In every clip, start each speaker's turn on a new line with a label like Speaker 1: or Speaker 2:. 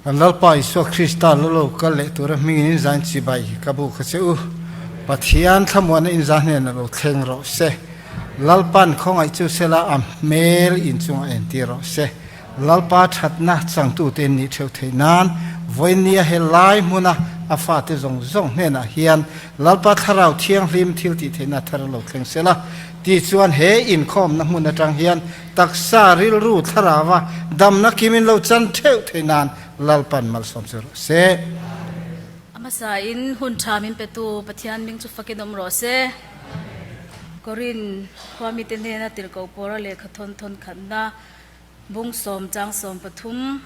Speaker 1: Kan Lalpa Isua Krista lo lo kal leh tura hmingin in zain chibai ka bu kha che u. Pathian thlamuanna in za hnenah lo thleng rawh se. Lalpan khawngaih chu sela a hmel in chungah entir rawh se. Lalpa thatna changtute in nih theuh theih nan vawinia he lai hmuna a fate zawng zawng hnenah hian Lalpa Thlarau Thianghlim thil tih theihna thar a lo thleng sela. Tichuan he inkhawmna hmun atang hian Taksa rilru thlarauva damna kimin lo chan theuh theih nan Lalpan malsawm che rawh se.
Speaker 2: A hmasain hun tha min petu Pathian ming chu fakin awm rawh se. Korin khua mite hnena tirhkoh pawra lehkha thawn thawn khatna bung sawm chang 13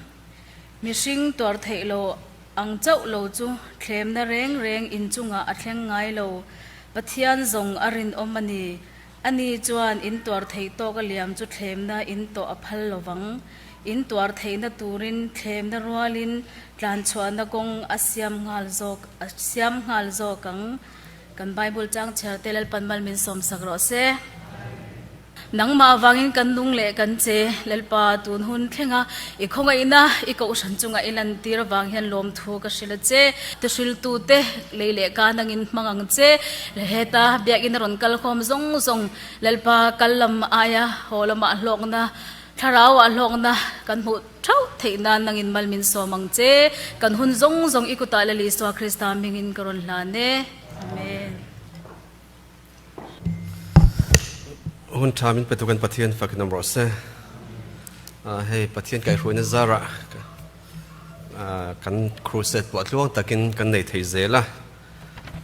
Speaker 2: mihring tuar theih lo ang chauh lo chu thlemna reng reng inchungah a thleng ngai lo. Pathian zawng a rinawm a ni. Ani chuan in tuar theih tawk a liam chu thlemna in tawh a phal lo vang. In tuar theihna turin thlemna rualin tlanchhuahna kawng a siam nghal zawk a siam nghal zawk ang. Kan Bible chang chhiar te Lalpan mal min sawmsak rawh se. Nangmah avangin kan nung leh kan che, Lalpa, tun hun thlenga i khawngaihna i kohhran chunga i lantir avang hian lawmthu ka hrilh a che. Tihriltute lei leh ka nangin hmang ang che. Heta biakinn a rawn kal khawm zawng zawng Lalpa kal lam aia haw lamah hlawkna, thlarauah hlawkna kan hmuh thauh theih nan nangin mal min sawm ang che. Kan hun zawng zawng i kutah Lal Isua Krista hmingin ka rawn hlan e. Amen.
Speaker 3: Hun tha min petu kan Pathian fakin awm rawh se. Hei Pathian kaihhruaina zarah kan crusade pawh tluang takin kan nei thei zel a,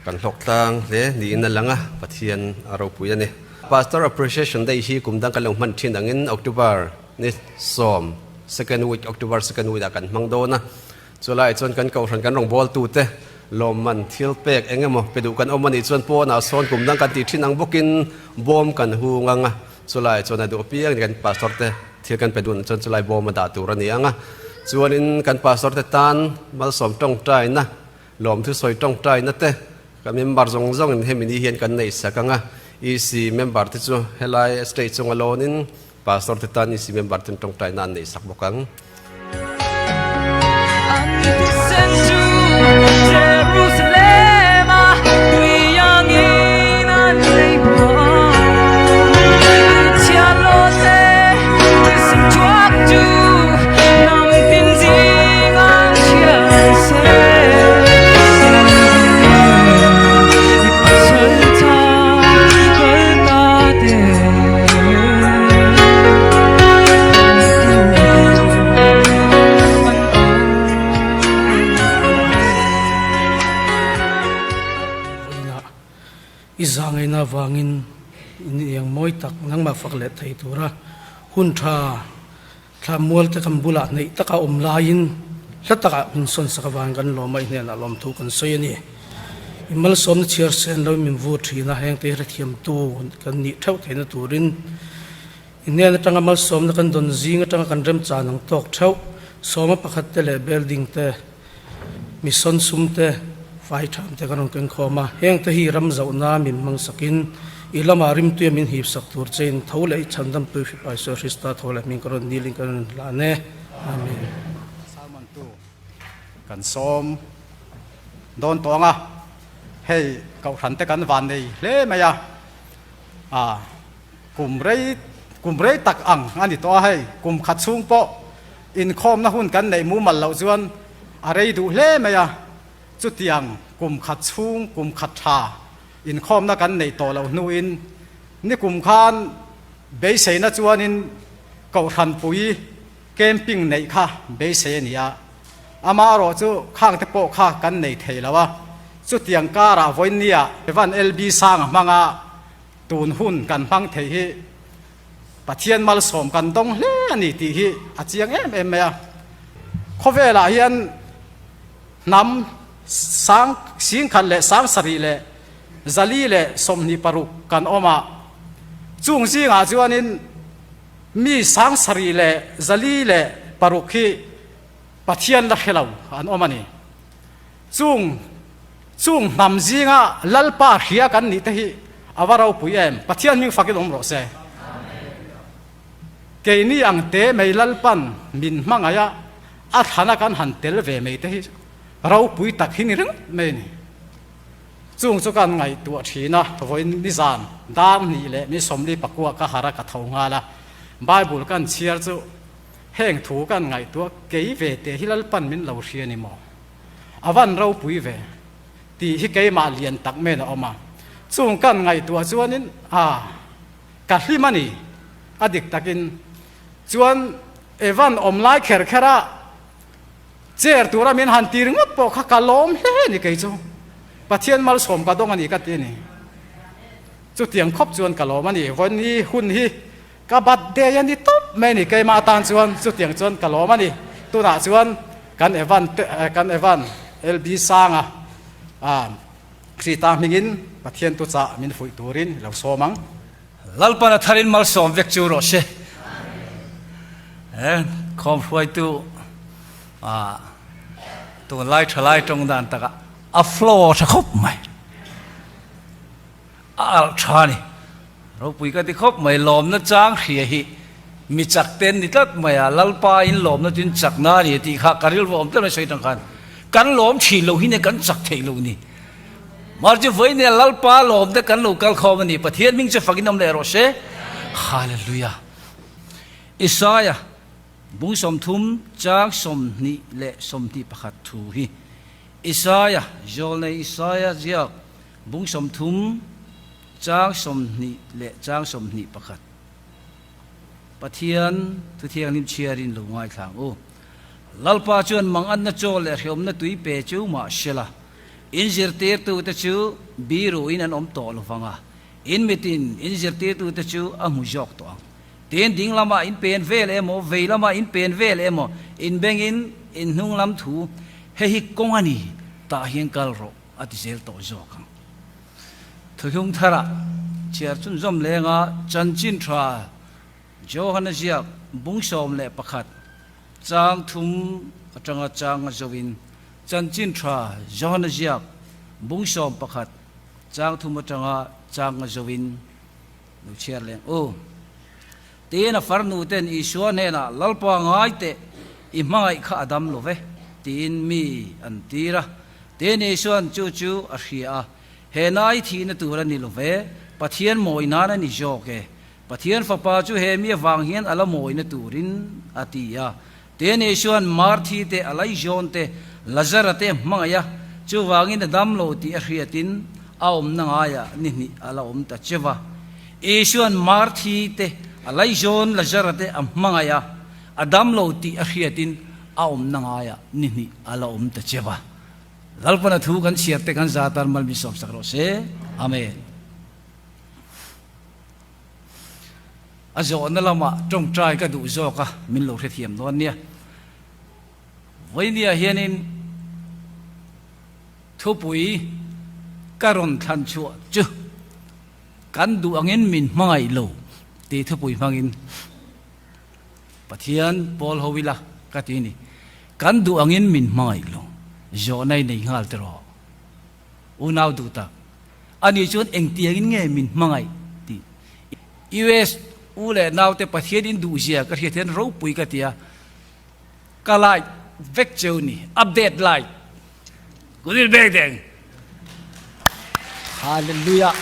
Speaker 3: kan hlawk tlang hle niin a lang a, Pathian a ropui a ni. Pastor Appreciation Day hi kum dang kan lo hman thin angin October ni 10, second week, October second week ah kan hmang dawn a. Chulaiah chuan kan kohhran kan rawngbawltute lawmman thil pek eng emaw pe duh kan awm a nih chuan pawnah sawn kum dang kan tih thin ang bawkin bawm kan hung ang a, chulaiah chuan a duh apiang kan pastor te thil kan pe duh chuan chulai bawm a dah tur a ni ang a. Chuanin kan pastor te tan malsawm tawngtaina, lawmthu sawi tawngtaina te kan member zawng zawngin hemi ni hian kan neih sak ang a, EC member te chu helai stage chunga lawnin Pastor te tan EC member ten tawngtaina an neih sak bawk ang.
Speaker 4: I zahngaihna avangin in eng mawi tak nangmah fak leh thei tura hun tha thla mual te kan bulah hnaih taka awm laiin hla takah min sawn sak avangin kan lawm a, i hnenah lawmthu kan sawi a ni. I malsawmna chhiar sen lo min vur thin a, hengte hi hrethiamtu kan nih theuh theihna turin i hnen atanga malsawmna kan dawn zing atanga kan remchan ang tawk theuh sawma pakhat te leh building te, mission sum te, fai tham te kan rawn keng khawm a, hengte hi ram zohna min hmang sakin i lamah rimtuia min hip sak tur chein tho leh i chhandamtui hripai Isua Krista tho leh hming ka rawn nilin ka rawn hlan e. Amen.
Speaker 5: Salman-tu kan sawm dawn tawh ang a, hei kohhran te kan van nei hle mai a, ah kum rei kum rei tak ang a ni tawh a, hei kum khat chhung pawh inkhawmna hun kan neih mumal loh chuan a rei duh hle mai a, chutiang kum khat chhung kum khat tha inkhawmna kan neih tawh loh hnuin nikum khan beiseina chuanin kohhran pui camping neih kha beisei a ni a. Amaherawh chu khang te pawh kha kan nei thei lo a, chutiang karah vawinia Evan LB Sanga hmanga tun hun kan hmang thei hi Pathian malsawm kan dawng hle a ni tih hi a chiang em em mai a. Khawvelah hian hnam sang singkhat leh sang sarih leh zali leh 26 kan awm a, chung zingah chuanin mi sang sarih leh zali leh paruk hi Pathian la hre lo an awm a ni. Chung chung hnam zinga Lalpa hria kan nih te hi a va ropui em? Pathian hming fakin awm rawh se. Keini ang te mei Lalpan min hmangaih a, A thlana kan han tel ve mai te hi ropui tak hi ni ringawt mai a ni. Chung chu kan ngaihtuah thin a, vawiin nizan dar hnih leh ni 44 ka harh a ka tho nghal a, Bible kan chhiar chu heng thu kan ngaihtuah kei ve teh hi Lalpan min lo hria ni maw? A van ropui ve tih hi keimah lian tak men a awm a, chung kan ngaihtuah chuanin a ka hlim a ni a dik takin chuan Evan awm lai kher kher a chair tura min han tir ngawt pawh kha ka lawm hle a ni kei chu. Pathian malsawm ka dawng a ni ka ti a ni. Chutiang khawp chuan ka lawm a ni. Vawiin hi hun hi ka birthday a ni tawp mai a ni keimah atan chuan chutiang chuan ka lawm a ni. Tunah chuan kan Evan te kan Evan LB Sanga Krita hmingin Pathian tuchah min fuih turin lo sawm ang.
Speaker 6: Lalpan a tharin malsawm vek chu rawh se. He khawm hruaitu ah tunlai thalai tawng dan takah a flow tha khawp mai. A alh tha ni. Ropui ka ti khawp mai lawmna chang hria hi mi chak ten ni tlat mai a Lalpa in lawmna chu in chak na a ni tih kha ka rilru awm tlat mai sawi tang khan kan lawm thin lo hi nia kan chak theih lo ni. Mar chu vawi nia Lalpa lawm te kan lo kal khawm a ni. Pathian hming chu fakin awm leh rawh se. Hallelujah. Isaiah bung 30 chang 20 leh 21 thu hi Isaiah zawlnei Isaiah ziak bung 30 chang 20 leh chang 21 Pathian thuthianghlim chhiarin lo ngaithlang u. Lalpa chuan manganna chaw leh hreawmna tui pe chu mahsela In zirtirtute chu biruin an awm tawh lo vang a, in mitin in zirtirtute chu a hmu zawk tawh ang. Tin, ding lamah in pen vel emaw, vei lamah in pen vel emaw, in bengin in hnung lam thu, Hei hi kawng a ni, tah hian kal rawh, a ti zel tawh zawk ang. Thuhlung tharah chhiar chhunzawm lenga chanchin tha Johana ziak bung 11 chang thum atanga changa zoin Chanchin tha Johana ziak bung 11 chang thum atanga changa zoin lo chhiar leng u. Tiin a farnu ten Isua hnenah Lalpa ngai teh i hmangaih kha a dam lo ve tiin mi an tir a. Tin Isuan chu chu a hria a, He nai thihna tur a ni lo ve, Pathian mawi nan a ni zawk e. Pathian Fapa chu he mi avang hian a la mawina turin a ti a. Tene chuan Marthi te, Alaizawn te, Lazara te hmangaih a, chuvangin a dam lo tih a hriatin a awmna ngaiah ni hnih a la awm ta cheu a. Isuan Marthi te, Alaizawn, Lazara te a hmangaih a, a dam lo tih a hriatin a awmna ngaiah ni hnih a la awm ta cheu a. Lalpana thu kan chhiar te kan za tan mal min sawmsak rawh se. Amen. A zawhna lamah tawngtai ka duh zawk a, min lo hrethiam dawn nia. Vawinia hianin thupui ka rawn thlan chhuah chu kan duh angin min hmangaih lo tih thupui hmangin Pathian pawl ho ila ka ti ni. Kan duh angin min hmangaih lo, zawhna i nei nghal tiraw? Unau duh tak. Ani chuan engtiangin nge min hmangaih tih US u leh naute Pathian in duh zia ka hriat hian ropui ka ti a, ka light vek cheu ni, update light, good evening deng. Hallelujah.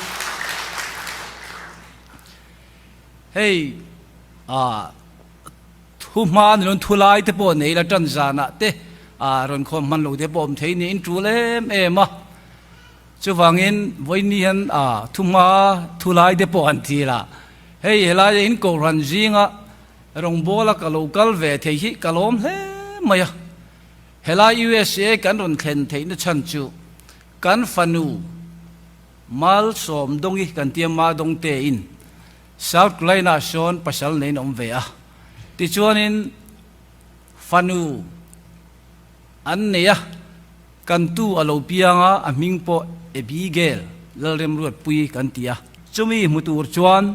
Speaker 6: Hei ah thu hma ni lon thu lai te pawh nei la tan zanah te ah rawn khawm hman lo te pawh awm thei niin tul em em a. Chuvangin vawiin hian a thuhma thulai te pawh an thil a, hei helai in Kohhran zinga rawngbawla ka lo kal ve thei hi ka lawm hle mai a. Helai USA kan rawn thlen theihna chhan chu kan fanu Malsawm Dawngi kan tia Ma Dawngte in South Carolina sawn pasal neiin a awm ve a, tichuanin fanu an nei a. Kan tu a lo piang a, a hming pawh Abigail Lalremruatpui kan ti a. Chumi hmu tur chuan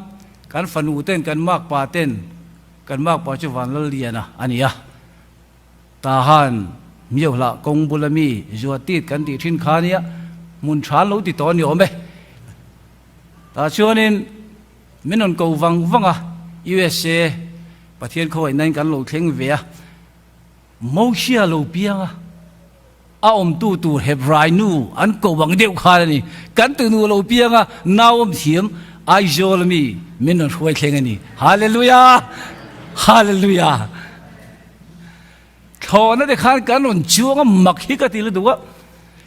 Speaker 6: kan fanu ten kan makpa ten kan makpa chu Vanlalliana a ni a. Tahan Miohlah kawng bula mi Zuatit kan tih thin kha nia hmun tha an lo ti tawh a ni awm e. Tah chuanin min rawn ko vang vang a, USA Pathian khawngaihnain kan lo thleng ve a. Mosia lo piang a, a awmtu tur Hebrai nu an ko ang deuh khan a ni. Kan tunu lo piang a, nau awm thiam Aizawl ami min rawn hruai thleng a ni. Hallelujah! Hallelujah! Thlawhna te khan kan rawn chuang a, mak hi ka ti lutuk a,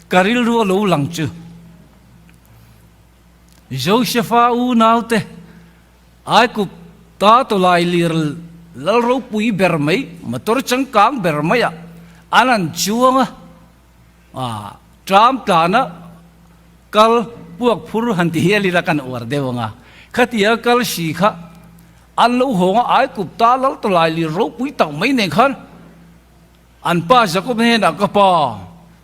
Speaker 6: ka rilru a lo lang chu. Josepha unaute Aikup ta tawlai lir lal ropui ber mai, motor changkang ber maiah an han chuang a, ah tram tlana kal puak phur han ti hial ila kan uar deuh ang a, khatia kal si kha an lo hawng a, Aikup ta lal tawlai lir ropui tak mai nen khan an pa Jakob hnenah ka pa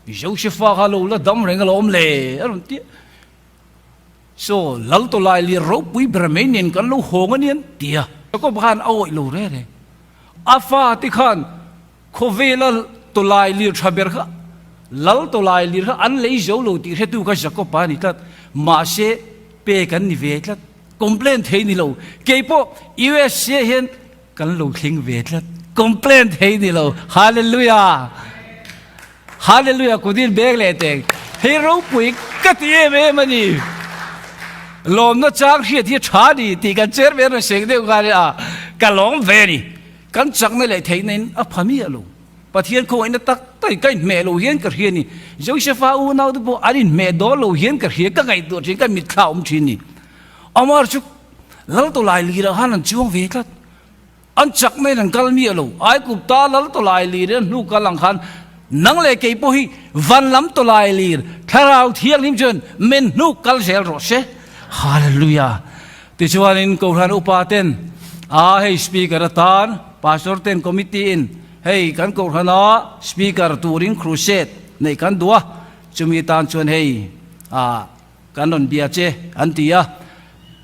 Speaker 6: Josepha kha lo la dam reng alawm le a rawn ti a. Saw, Lal tawlai lir ropui ber mai nen kan lo hawng a nian ti a. Jakob khan a awih lo re re. A fa te khan khawvela tawlai lir tha ber kha Lal tawlai lir kha an lei zo lo tih hretu kha Jakob a ni tlat. Mahse, pek an ni ve tlat. Complain thei ni lo. Kei pawh USA hian kan lo thleng ve tlat. Complain thei ni lo. Hallelujah! Hallelujah kudin bek leh teng hei ropui ka ti em em a ni. Lawmna chang hriat hi tha ni tih kan chairman rawn seng deuh khan a ka lawm ve a ni. Kan chakna leh theihna in a pha miah lo. Pathian khawngaihna tak tak in ka inhmeh lo hian ka hria a ni. Josepha unau te pawh an inhmeh dawn lo hian ka hria ka ngaihtuah thin ka mitthla awm thin ni. Amar chu Lal tawlai lirah khan an chuang ve tlat. An chak mai in an kal miah lo. Aigupta lal tawlai lir in hnu kal ang khan nang leh kei pawh hi van lam tawlai lir Thlarau Thianghlim chuan min hnu kal zel rawh se. Hallelujah. Tichuanin Kohhran upa ten a hei speaker atan pastor ten committee in hei kan Kohhrana speaker turin crusade neih kan duh a, chumi tan chuan hei ah kan rawn bia che an ti a.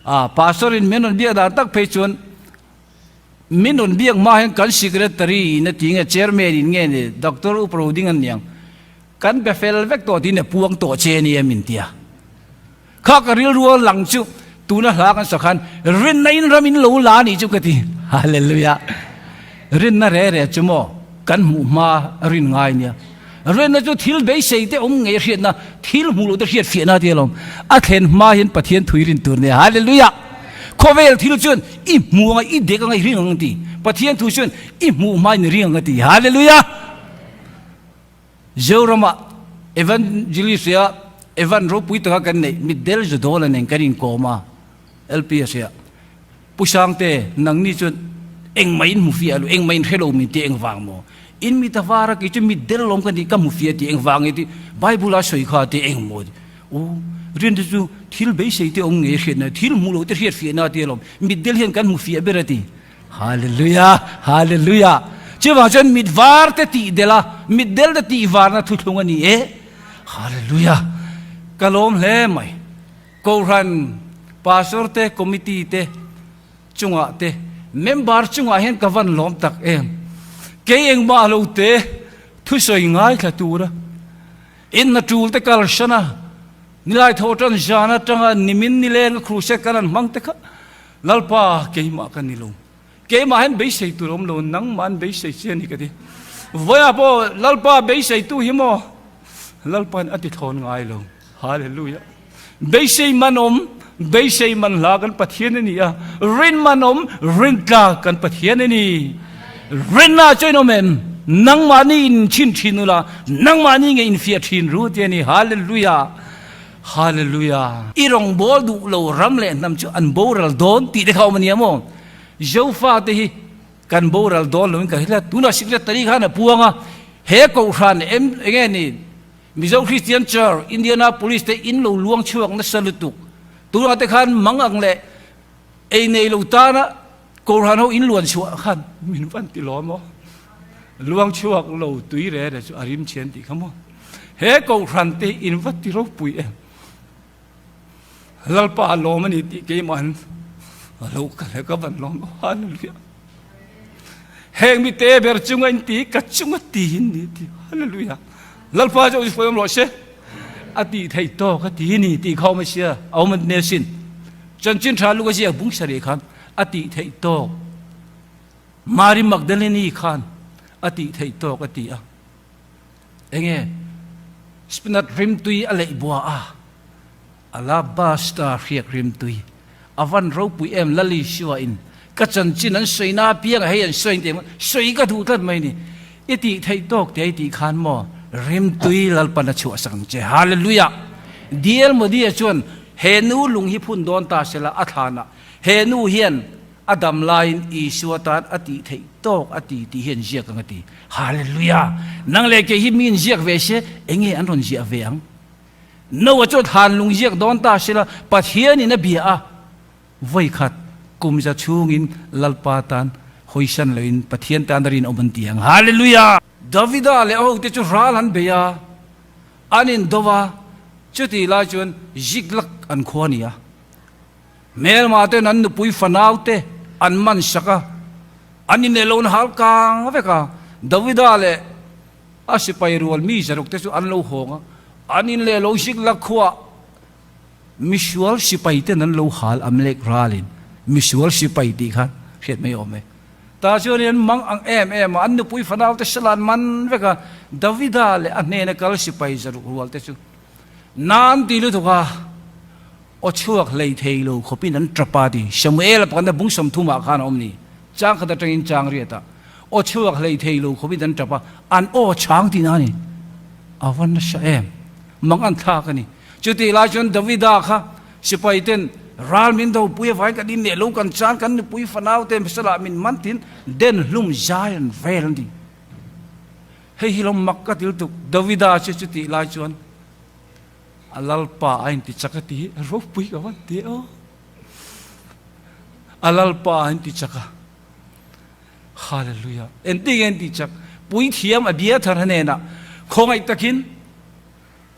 Speaker 6: Ah pastor in min rawn biak dan tak phei chuan Min rawn biak hma hian kan secretary in a ti nge chairman in nge ni Doctor Up Roding an niang kan be fel vek tawh tiin a puang tawh che ania min tia. Kha ka rilru a lang chu tuna hla kan sa khan rinna in ram in lo la anih chu ka ti. Hallelujah. Rinna re re chu maw kan hmuh hma rin ngai nia. Rinna chu thil beisei te awm ngei hriatna thil hmuh loh te hriat fiahna tia lawm. A thlen hma hian Pathian thui rin tur nia. Hallelujah. Khawvel thil chuan i hmu anga i dek anga i ring ang ti. Pathian thu chuan i hmuh hma in i ring ang a ti. Hallelujah. Zorama Evangelist ah Evan ropui taka kan neih mitdel Jadawla nen kan inkawm a LPS ah Pu Sangte nangni chuan engmah in hmu fiah lo engmah in hre lo min ti engvang maw? In mit a var a kei chu mitdel lawm ka ni ka hmu fiah ti engvang nge ti Bible a sawi kha ti engmaw ti. U, rin te chu thil beisei te awm ngei hriatna, thil hmuh loh te hriat fiahna a ti alawm. Mitdel hian kan hmu fiah ber a ti. Hallelujah! Hallelujah! Chuvang chuan mit var te tih del a, mitdel te tih varna thuthlung a ni e. Hallelujah! Ka lawm hle mai. Kohhran Pastor te, Committee te chungah te, member chungah hian ka van lawm tak em. Kei engmah lo te thusawi ngaithla tura In hna tul te kal hran a, nilai tho tan zan atanga nimin nileng a crusade kan han hmang te kha Lalpa keimah ka ni lo. Keimah hian beisei tur awm lo, nangmah an beisei che a ni ka ti. Vawiah pawh Lalpa beisei tu hi maw Lalpa'n a ti thlawn ngai lo. Hallelujah. Beisei man awm, beisei man hla kan Pathian a ni a, rin man awm, rin tla kan Pathian a ni. Rinna chu in awm em? Nangmahni in chhin thin ula, nangmahni nge in fiah thin ru ti a ni. Hallelujah! Hallelujah! I rawngbâwl duh lo ram leh hnam chu an boral dawn tih te kha awm a nia maw? Zofa te hi kan boral dawn loin ka hria. Tunah Secretary khan a puang a, he kohhran em enge ni? Mizo Christian Church, Indianapolis te in lo luang chhuak nasa lutuk. Tunah te khan mang ang leh ei nei lo tana Kohhran ho in luan chhuah khan min van ti lo maw? Luang chhuak lo tui re re chu a rim chhian tih kha maw? He Kohhran te in va ti ropui em? Lalpa a lawm a ni tih keimahin a lo ka le ka van lawm Hallelujah. Heng mi te ber chunga in ti ka chunga ti in ni ti Hallelujah. Lalpa chu i awm rawh se. A tih theih tawk a ti ni tih kha awm a sia a awm a ne sin. Chanchin tha luk a ziak bung sarih khan a tih theih tawk. Mary Magdalene khan. A tih theih tawk a ti a. Enge spinach rimtui a leih bua a, alabaster hriak rimtui a van ropui em Lali Siwa in ka chanchin an sawi na apiang a hei an sawi tih ang sawi ka duh tlat mai ni. I tih theih tawk teh i tih khan maw rimtui Lalpan a chhuah sak ang che. Hallelujah! DL Modi-a chuan he nu lung hi phun dawn ta sela a thlanah he nu hian A dam laiin Isua tan a tih theih tawk a ti tih hi an ziak ang a ti. Hallelujah! Nang leh kei hi mi in ziak ve se, enge an rawn ziah ve ang? Noah chu thlan lung ziak dawn ta sela, Pathianin a bia a, vawikhat kum za chhungin Lalpa tan hawisan loin Pathian tan a rinawm an ti ang. Hallelujah! Davida leh a hote chu ral an bei a, an indo a, chutih lai chuan Ziklag an khua a ni a. Hmelma ten an nupui fanau te an man sak a, an inneih lohna hal kang vek a. Davida leh a sipai rual mi zaruk te chu an lo hawng a, an inleh lo Ziklag khuaah misual sipai ten an lo hal Amalek ralin misual sipai tih khan hriat mai awm e. Tah chuan an mang ang em em a, an nupui fanau te sala an man vek a, Davida leh a hnena kal sipai zaruk rual te chu nan ti lutuk a. Aw chhuak hlei thei lo khawpin an tap a ti. Samuel-a pakhatna bung 30 ah khan a awm ni. Chang khat atangin chang riat ah. Aw chhuak hlei thei lo khawpin an tap a, an aw chang tihna a ni. A va nasa em! Mang an thlak a ni. Chutih lai chuan Davida kha sipai ten ral min do pui avangin kan inneh lo kan chan kan nupui fanau te hmasala min man tin den hlum zai an vel a ni. Hei hi lo mak ka ti lutuk. Davida chu chutih lai chuan. A Lalpa a inti chak a ti hi ropui ka van ti aw. A Lalpa a inti chak a. Hallelujah. Engtin nge inti chak? Puithiam a bia thar hnenah khawngaih takin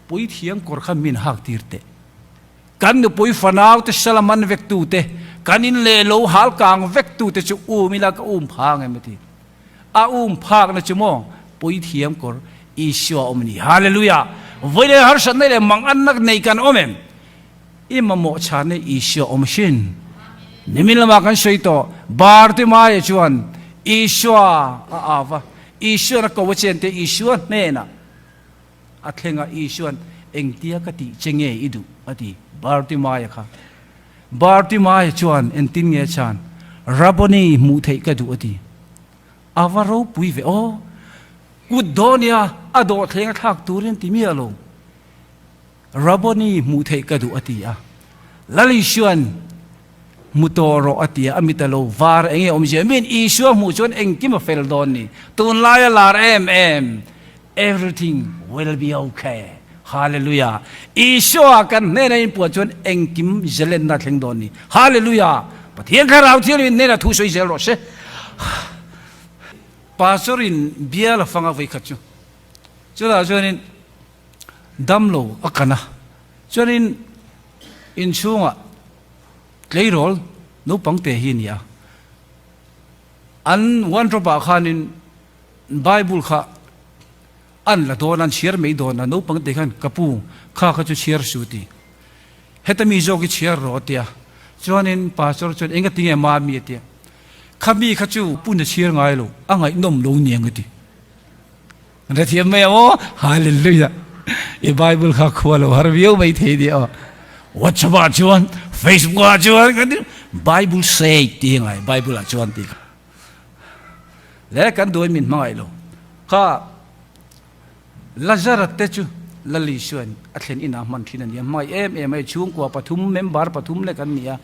Speaker 6: puithiam kawr kha min hak tir teh. Kan nupui fanau te sala man vek tu te, kan in leh lo hal kang vek tu te chu um ila ka um phang em a ti. A um phakna chu maw puithiam kawr Isua awm a ni. Hallelujah! Vawi leh harsatna leh manganna nei kan awm em? I mamawh chhanna Isua awm asin. Nimin lamah kan sawi tawh, Bartimaia chuan Isua a au va, Isuan a ko a chen te Isua hnenah a thleng a, Isuan engtia ka tih che nge i duh? a ti Bartimaia kha. Bartimaia chuan engtin nge chhan? Rabboni hmuh theih ka duh a ti. A va ropui ve aw! Kut daw nia a dawhthleng a thlak turin ti miah lo. Rabboni hmuh theih ka duh a ti a. Lal Isua'n hmu tawh rawh a ti a, a mit a lo var eng nge awmzia? Miin Isua hmuh chuan engkim a fel dawn ni. Tunlaia lar em em Everything will be okay. Hallelujah. Isua kan hnena inpuan chuan engkim zelenna thleng dawn ni. Hallelujah. Pathian Thlarau Thianghlim hnena thu sawi zel rawh se. Pastor in bial a fanga vei khat chu. Chutah chuanin damlo a kan a. Chuanin inchhungah tleirawl naupang te hi a ni a. An wardrobe ah khanin Bible kha an la dawn a, an chhiar mai dawn a, naupang te khan ka pu kha kha chu chhiar su ti. Heta mi zawk hi chhiar rawh a ti a, chuanin pastor chuan enga tinge mami a ti a, kha mi kha chu pun a chhiar ngai lo, a ngaihnawm lo niang a ti. An hrethiam mai ang aw, hallelujah. I Bible kha khua lo har viau mai thei nia aw. WhatsApp ah chuan, Facebook ah chuan kan ti Bible say ti ngai Bible ah chuan ti kha. Le kan duai min hmangaih lo. Kha Lazara te chu Lal Isuain a thlen inah hman thin a ni a, hmangaih em em a, chhungkua pathum member pathum lek an ni a,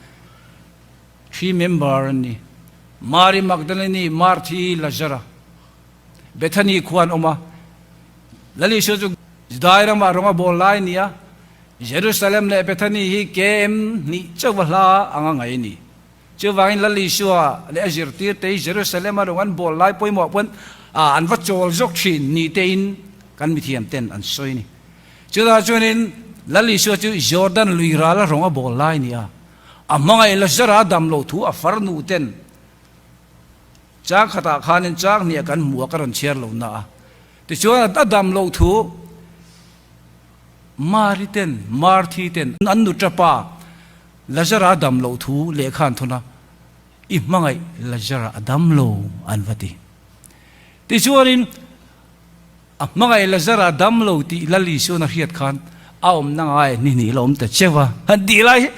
Speaker 6: three member an ni, Mari Magdalene, Marthi, Lazara. Bethany khua an awm a, Lal Isua chu Judai ramah rawng a bawl lai a ni a, Jerusalem leh Bethany hi KM hnih chauh a hla anga ngaih a ni. Chuvangin Lal Isua leh a zirtirte hi Jerusalem-a rawng an bawl lai pawimawh pawn an va chawl zawk thin ni tein kan mithiamten an sawi a ni. Chutah chuanin Lal Isua chu Jordan lui rala rawng a bawl lai a ni a, a hmangaih Lazara dam loh thu a farnu ten chang khatah khanin chang hniah kan hmu a, ka rawn chhiar lo na a. Tichuan a dam loh thu Mari ten, Marthi ten an nu tapa Lazara dam loh thu lehkha an thawn a, I hmangaih Lazara a dam lo an va ti. Tichuanin a hmangaih Lazara dam lo tih Lal Isuan a hriat khan a awmna ngai ni hnih la awm ta cheu a. Han tih lai hi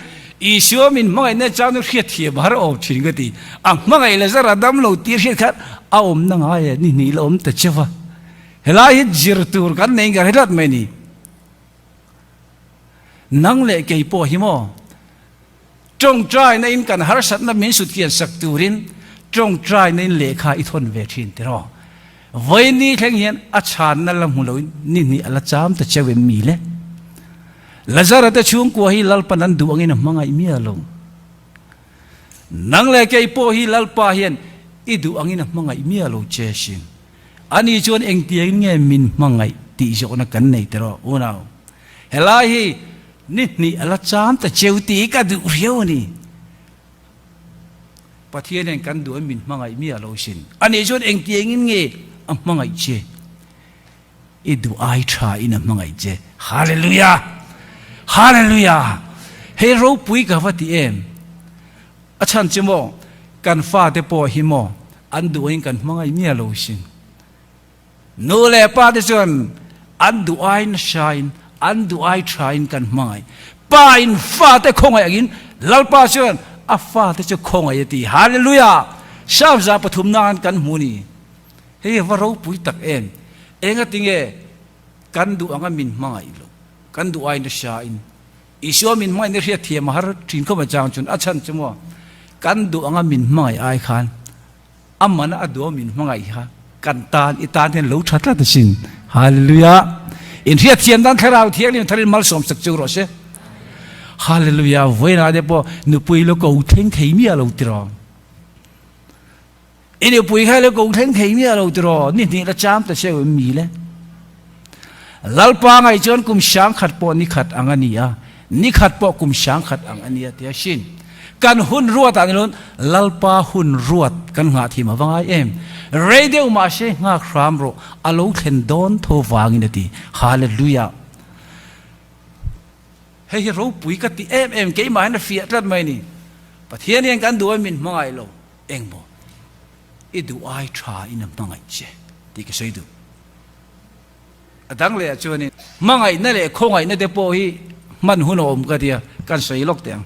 Speaker 6: Isua min hmangaihna chang chu hriat thiam har awm thin ka ti. A hmangaih Lazara dam lo tih a hriat khan a awmna ngai ni hnih la awm ta cheu a. Helai hi zir tur kan nei ngar hlat mai ni. Nang leh kei pawh hi maw? Tawngtaina in kan harsatna min sutkian sak turin tawngtaina in lehkha i thawn ve thin tiraw? Vawiini thleng hian a chhanna la hmu loin ni hnih a la cham ta cheu em mi le? Lazara te chhungkua hi Lalpan an duh angin a hmangaih miah lo. Nang leh kei pawh hi Lalpa hian i duh angin a hmangaih miah lo che sin. Ani chuan engtiangin nge min hmangaih tih zawhna kan nei tiraw unau? Helai hi Ni hnih a la cham ta cheu tih ka duh riau a ni. Pathian hian kan duh a min hmangaih mi a lo sin. A nih chuan engtiangin nge a hmangaih che? I duh ai tha in a hmangaih che. Hallelujah! Hallelujah! Hei ropui ka va ti em? A chhan chu maw, kan fate pawh hi maw an duh aiin kan hmangaih mi a lo sin. Nu leh pa te chuan an duh ai nasa in, an duh ai tha in kan hmangaih. Pa in fa te khawngaih angin Lalpa chuan a fa te chu khawngaih a ti. Hallelujah! Psalm 103 nan kan hmu ni. Hei va ropui tak em! Engatinge kan duh anga min hmangaih loh? Kan duh ai nasa in. Isua min hmangaihna hriat thiam a har thin khawp a chang chuan a chhan chu maw kan duh anga min hmangaih ai khan A man a duh min hmangaih kha kan tan i tan hian lo tha tlat asin. Hallelujah. In hriat thiam dan thlarau thianghlim tharin malsawm sak chu rawh se. Hallelujah. Vawiinah te pawh nupui lo ko thleng thei miah lo tiraw. I nupui kha lo ko thleng thei miah lo tiraw. Ni hnih la cham ta cheu em mi le. Lalpa ngai chuan kum sang khat pawh ni khat ang a ni a. Ni khat pawh kum sang khat ang a ni a tia sin. Kan hun ruat ah nilun Lalpa hun ruat kan nghah thim a va ngai em. Rei deuh mahse nghak hram rawh a lo thlen dawn tho vangin a ti. Hallelujah. Hei hi ropui ka ti em em keimah hian a fiah tlat mai ni. Pathian hian kan duh a min hmangaih lo engmaw i duh ai tha in a hmangaih che tih ka sawi duh. A dang leh ah chuanin hmangaihna leh khawngaihna te pawh hi hman hun a awm ka tia kan sawi lawk teh ang.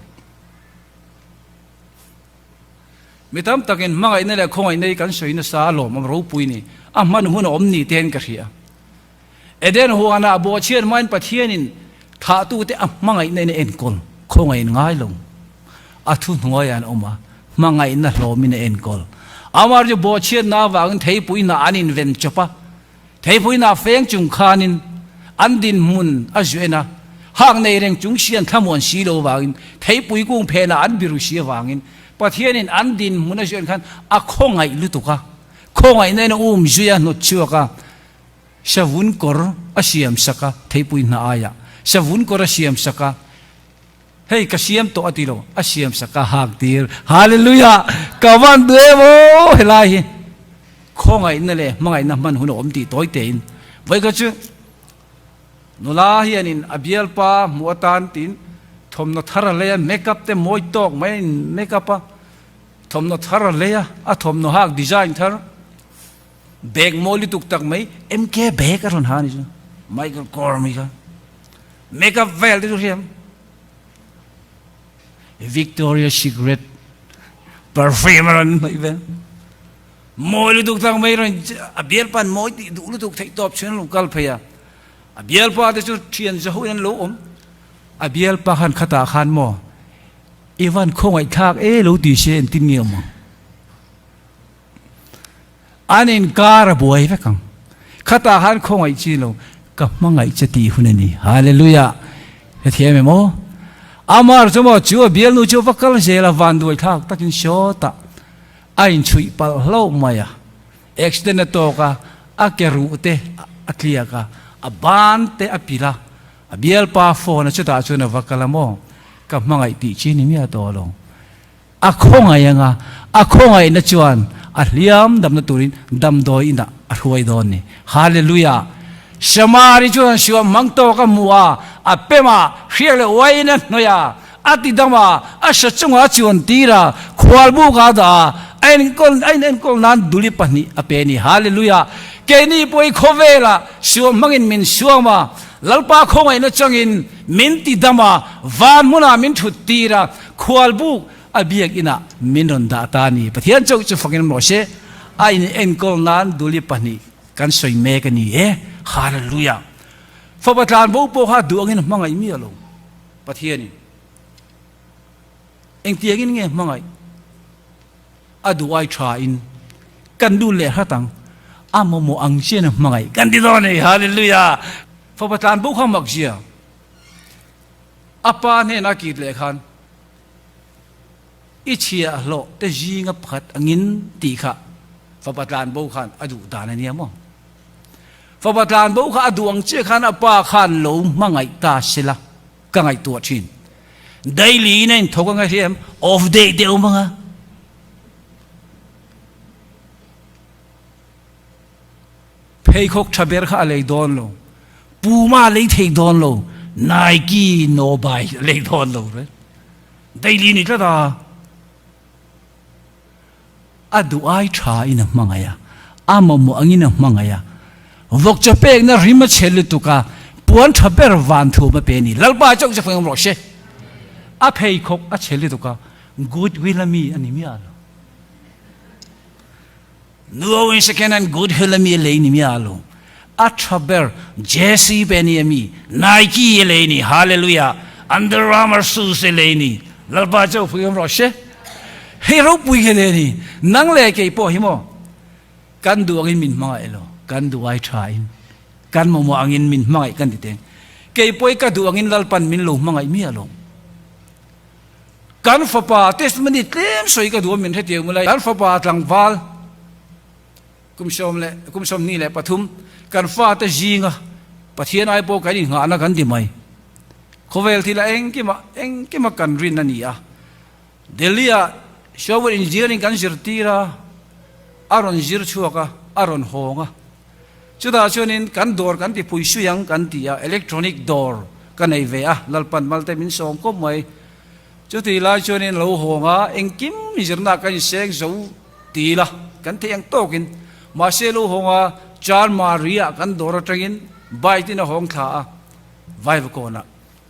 Speaker 6: Mi tam takin hmangaihna leh khawngaihna hi kan sawi nasa a lawm awm ropui ni, a hman hun a awm ni te hian ka hria. Eden huanah bawhchhiat hmain Pathianin thlahtute a hmangaihna in a enkawl, khawngaih ngai lo. A thuhnuaiah an awm a, hmangaihna hlawmin a enkawl. Amah chu bawhchhiatna avangin theipui hna an inven chawp a, Theipuina feng chung khanin an dinhmun a zuah en a, hak nei reng chung sian thlamuan si lo vangin, theipui kung phenah an biru si avangin Pathianin an dinhmun a zuah en khan a khawngaih lutuk a, khawngaihna in a um zui a, hnawt chhuak a, savun kawr a siam sak a, theipui hna aiah savun kawr a siam sak a, hei ka siam tawh a ti lo, a siam sak a hak tir, Hallelujah! Ka van duh em aw helai hi. Khawngaihna leh hmangaihna hman hun a awm tih tawi tein vawi kha chu nula hianin a bialpa hmuh atan tiin thawmhnaw thar a lei a, make up te mawi tawk mai a in make up a, thawmhnaw thar a lei a, a thawmhnaw hak design thar bag mawi lutuk tak mai MK bag a rawn ha a ni chu, Michael Kors mai kha make up vel te chu hriam. Victoria Secret perfume a rawn hnawih vel. Mawi lutuk tak mai rawn a bialpa an mawi tih duh lutuk theih tawp chuan an lo kal phei a. A bialpa te chu thian zaho in an lo awm. A bialpa khan khatah khan maw i van khawngaih thlak e lo ti se engtin nge awm ang. An inkar a buai vek ang. Khatah khan khawngaih chi lo ka hmangaih che tih hun a ni. Hallelujah! Hrethiam em aw? Amar chu maw chu a bialnu chu va kal zel a vanduai thlak takin sawtah A inchhuih palh hlauh mai a, accident a tawk a, a ke ruh te a tliak a, a ban te a pilh a, a bialpa phone a chutah chuan a va kal a maw? Ka hmangaih tih chi ni miah tawh lo. A khawngaih ang a, a khawngaihna chuan a hliam damna turin damdawi inah a hruai dawn ni. Hallelujah! Samari chuan suam hmang tawk a hmu a, a pem a, hriak leh uaiin a hnawih a. A ti dam a, a hre chunga a chuan tir a, khual buk a dah a, a enkawl a inenkawl nan duli pahnih a pe a ni. Hallelujah! Keini pawh hi khawvelah suam hmangin min suam a, Lalpa khawngaihna changin min ti dam a, van hmunah min thut tir a, khual buk a biakinah min rawn dah ta a ni. Pathian chauh chu fakin rawh se, a inenkawl nan duli pahnih kan sawi mek a ni e. Hallelujah! Fapa tlanbo pawh kha duh angin a hmangaih miah lo. Pathianin engtiangin nge hmangaih a duh ai thain kan nu leh hrat ang a mamawh ang chian a hmangaih kan ti dawn a ni. Hallelujah! Fapa tlan bo kha mak zia a pa hnenah kit leh khan i chhiahhlawh te zinga pakhat angin tih kha fapa tlan bo khan a duh dan a nia maw? Fapa tlan bo kha a duh ang chiah khan a pa khan lo hmangaih ta sela ka ngaihtuah thin. Daily in a inthawk anga hria em? Off day te awm anga. Pheikhawk tha ber kha a lei dawn lo. Puma a lei thei dawn lo. Nike no buy a lei dawn lo. Daily ni tlat a. A duh ai tha in a hmangaih a, a mamawh angin a hmangaih a. Vawk chaw pekna rim a chhe lutuk a, puan tha ber van thuam a pe a ni. Lalpa chauh chu feng awm rawh se. A pheikhawk a chhe lutuk a, goodwill a mi a ni miah lo. Nuo in second hand goodwill a mi a lei ni miah lo. A tha ber JC Penney a mi, Nike a lei ni, Hallelujah, Under Armour shoes a lei ni. Lalpa chauh feng awm rawh se. Hei ropui nge le ni, nang leh kei pawh hi maw kan duh angin min hmangaih lo, kan duh ai tha in, kan mamawh angin min hmangaih kan ti teng. Kei pawh hi ka duh angin Lalpan min lo hmangaih miah lo. Kan fapa testimony tlem sawi ka duh a min hretih ang mulai. Kan fapa tlangval kum sawm leh kum sawmhnih leh pathum kan fate zinga Pathian ai pawh kan inghahna kan ti mai. Khawvel thil a engkima engkima kan rin a ni a. Delhi-ah Software Engineering kan zirtir a, a rawn zir chhuak a, a rawn hawng a. Chutah chuanin kan dawr kan ti pui sui ang kan ti a, electronic dawr ka nei ve a, Lalpan malte min sawm kawp mai. Chutih lai chuanin lo hawng a, engkim zirna kan inseng zo ti ila, kan theih ang tawkin. Mahse lo hawng a, Chanmari-ah kan dawr atangin bike in a hawng thla a, Vaivakawnah.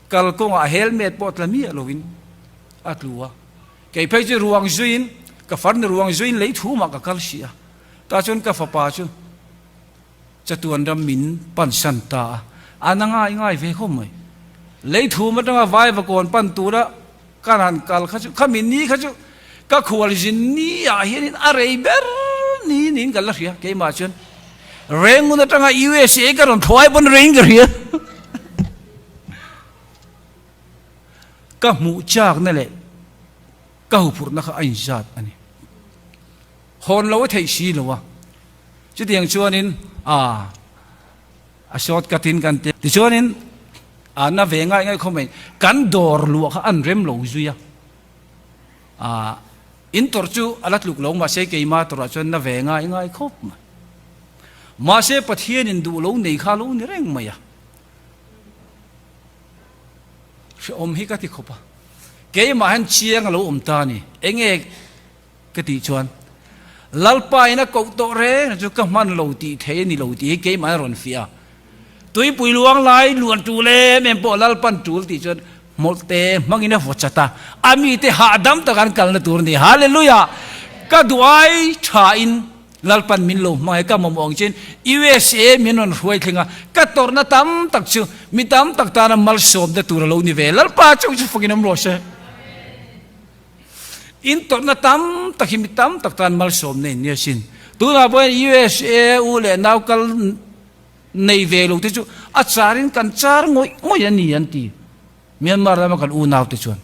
Speaker 6: Kal kawngah helmet pawh tla miah lovin a tlu a, kei phei chu ruang zuiin ka farnu ruang zuiin lei thumah ka kal si a, tah chuan ka fapa chu chatuan ram min pansan ta a, a na ngai ngai ve khawp mai. Lei thum atanga Vaivakawn pan tura ka han kal kha chu khami ni kha chu ka khual zin ni ah hianin a rei ber ni niin ka la hria keimah chuan Rengun atanga USA ka rawn thlawh ai pawn reiin ka hria. Ka hmuh chakna leh ka huphurhna kha a inzat a ni. Hawn lo a theih si lo a. Chutiang chuanin a a short cut in kan ti. Tichuanin a na ve ngai ngai khawm mai kan dawr luah kha an rem lo zui a. A in tawrh chu a la tluk lo mahse keima tawrhah chuan na ve ngai ngai khawp mai. Mahse Pathianin duh lo nei kha lo ni reng mai a. Hrehawm hi ka ti khawp a, keimah hian chiang a lo awm ta a ni. Enge ka tih chuan Lalpa in a koh tawh reng chu ka hman lo tih thei a ni lo tih hi keimah hian rawn fiah a. Tuipui luang lai luan tul em em pawh Lalpan tul tih chuan hmawlhte hmangin a vaw chat a, a mite hahdam taka an kalna tur a ni. Hallelujah! Ka duai thain Lalpan min lo hmangaih ka mamawh ang chin USA min rawn hruai thleng a, ka tawrhna tam tak chu mi tam tak tana malsawmna tur a lo ni ve. Lalpa chu chu fakin awm rawh se. In tawrhna tam tak hi mi tam tak tan malsawmna in nia sin. Tunah pawh hian USA u leh nau kal nei ve lo te chu a charin kan char ngawih ngawih a ni an ti. Myanmar lama kan unau te chuan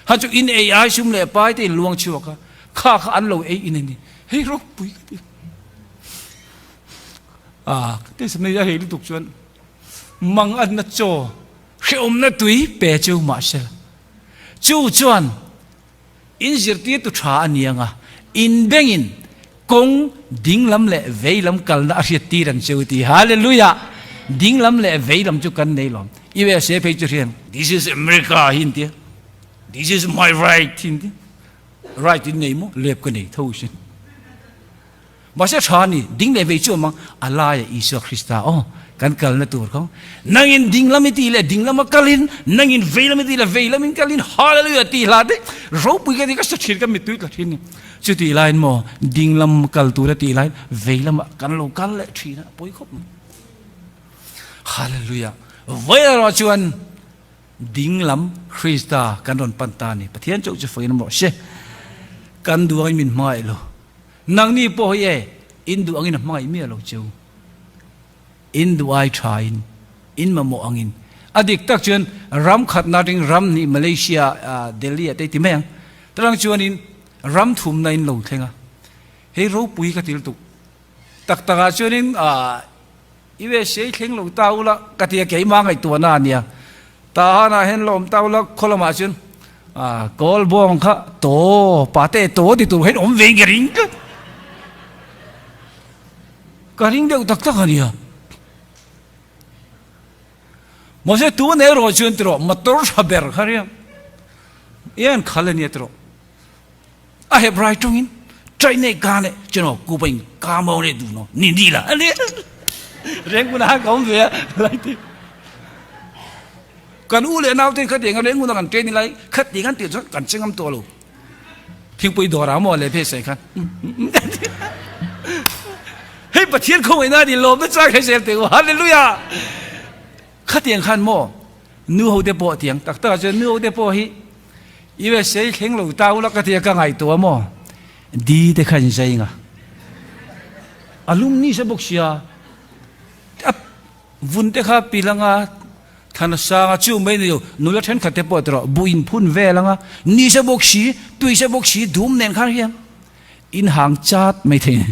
Speaker 6: ha chu in ei ai sum leh pai te in luang chhuak a, kha kha an lo ei in a ni. Hei ropui ka ti. A ka ti sam a hei lutuk chuan mang an na chaw hrehawmna tui pe chu mahse chu chuan in zirtir tu tha a ni anga in bengin kawng dinglam leh veilam kalna a hriat tir ang cheu ti. Hallelujah! Dinglam leh veilam chu kan nei lawm. USA phei chu hrian this is America hi an tia. This is my right in ti. Right in nei maw? Lep ka nei tho sin. Mahse tha ni, ding leh vei chu awm ang, a laia Isua Krista aw, kan kalna tur kha. Nangin ding lam i tih leh ding lama kalin, nangin vei lam i tih leh vei lamin kalin, Hallelujah tih hla te ropui ka ti ka sa thin, ka mittui tla thin ni. Chutih laiin maw, ding lam kal tura tih laiin vei lamah kan lo kal leh thin a, a pawi khawp mai. Hallelujah! Vawi erawh chuan ding lam Krista kan rawn pan ta a ni. Pathian chauh chu fakin rawh se. Kan duangin min hmangaih lo. Nangni pawh hi e, in duh angin a hmangaih miah lo cheu. In duh ai tha in, in mamawh angin. A dik tak chuan ram khatna atangin ram hnih Malaysia, Delhi ah te ti mai ang. Tarang chuanin ram thumna in lo thleng a. Hei ropui ka ti lutuk. Tak takah chuanin USA thleng lo ta ula ka ti a, keimah ngaihtuahna a nia. Tahanah hian la awm ta ula khaw lamah chuan kawl bawng kha taw pate taw ti tur hian awm ve in ka ring tlat. Ka ring deuh tak tak a nia. Mahse tun erawh chuan tiraw motor tha ber kha ria i an khal a nia tiraw. A Hebrai tawngin China ka le chino ku pain ka mau le du no ni ni la ani reng una ka om ve lai ti kan u le nau te kha tiang reng una kan training lai kha ti kan ti chu kan chengam to lo thingpui dawra mo le phe sai khan hei pathian khawai na ni lom na chak hei sel te hallelujah kha tiang khan mo Nu ho te pawh tiang tak tak ah chuan nu ho te pawh hi USA thleng lo ta ula ka tia ka ngaihtuah maw di te kha in zai nga a lum ni se bawk sia a vun te kha pil anga thana sanga chu mai ni lo nula thenkhat te pawh tawh buh in phun vel anga ni se bawk si tui se bawk si dum nen khan hian in hang chat mai thei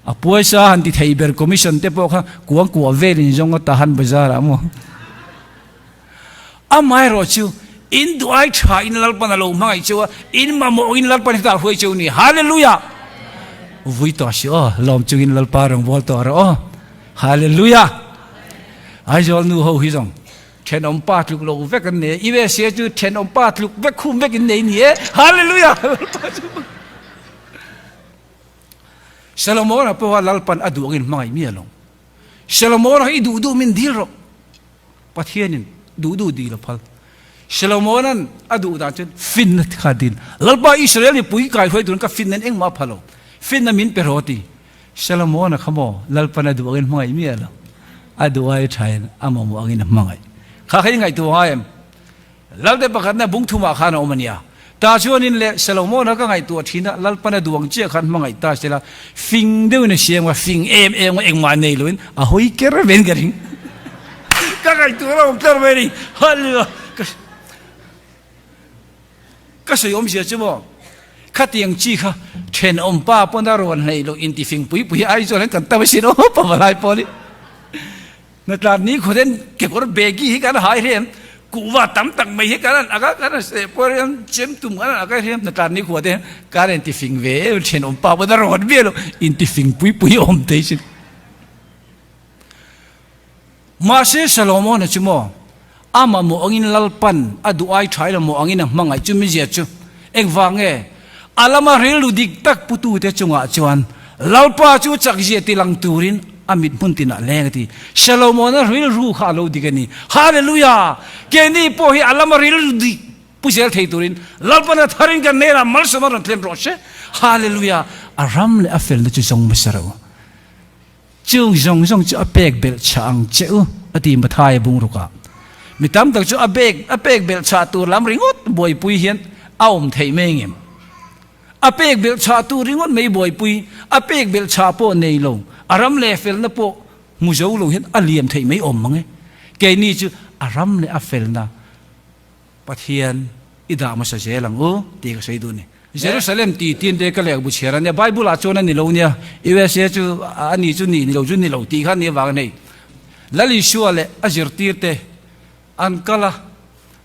Speaker 6: A puaisa han ti thei ber commission te pawh kha kuang kuah vel in zawng a Tahan Bazar ah maw. Amaherawh chu in duh ai tha in Lalpan a lo hmangaih cheu a, in mamawh in Lalpan hetah a hruai cheu ni. Hallelujah! Vui tawh si aw, lawm chungin Lalpa rawn bawl tawh rawh aw. Hallelujah! Aizawl nu ho hi zawng thenawm pa tluk lo vek an nei a, USA chu thenawm pa tluk vek khum vek in nei ni e. Hallelujah! Lalpa chu. Solomon-a pawha Lalpan a duh angin hmangaih miah lo. Solomon-a hi i duh duh min dil rawh. Pathianin duh duh dil a phal. Solomon-a'n a duh dan chuan finna kha dil. Lalpa Israel mipui kai hruai turin ka finna in engmah a phal lo. Finna min pe rawh a ti. Solomon-a kha maw Lalpan a duh angin hmangaih miah lo. A duh ai thain a mamawh angin a hmangaih. Kha kha i ngaihtuah ngai em? Lalte pakhatna bung thumah khan a awm a nia. Tah chuanin leh Salomona ka ngaihtuah thin a, Lalpana duang chiah khan hmangaih ta sela, fing deuhin a siam a, fing em em a, engmah nei loin a hawi ker vein ka ring. Ka ngaihtuah a awm tlar mai a ni. Hallelujah! Ka ka sawi awmzia chu maw, khatiang chi kha thenawm pa pawn a rawn hleih loh intifing pui pui ai chuan kan tam asin aw pavalai pawh ni. Hnatlan ni khuaten kekawr begi hi kan hai hrem, kuhva tam tak mai hi kan han ak a, kan han seh pawh hrem, chem tum kan han ak a hrem, hnatlan ni khuate kan inti fing ve em thenawm pa pawn a rawn vial lo, inti fing pui pui awm thei sin. Mahse Solomon-a chu maw, a mamawh angin Lalpan a duh ai tha ila maw angin a hmangaih chu mizia chu engvang nge? A lama rilru dik tak putute chungah chuan Lalpa chu chakzia tilang turin a mit hmun tinah leng a ti. Solomona rilru kha a lo dik a ni. Hallelujah! Keini pawh hi a lama rilru dik pu zel thei turin Lalpana tharin kan hnenah malsawm a rawn thlen rawh se. Hallelujah! A ram leh a felna chu zawng hmasa rawh u. Chung zawng zawng chu a pek belh chah ang che u, a ti Mathaia bungrukah. Mi tam tak chu a bek a pek belh chah tur lam ringawt buaipui hian a awm theih mai ngem? A pek belh chah tur ringawt mai buaipui, a pek belh chah pawh nei lo, a ram leh felna pawh hmu zo lo hian a liam theih mai awm mang e. Keini chu a ram leh a felna Pathian i dah hmasa zel ang u tih ka sawi duh a ni. Jerusalem tih tin te ka lehkhabu chhiar a nia, Bible ah chuan a ni lo nia, USA chu a ni chu ni, ni lo chu ni lo tih kha a nih avangin hei Lal Isua leh a zirtir te an kal a,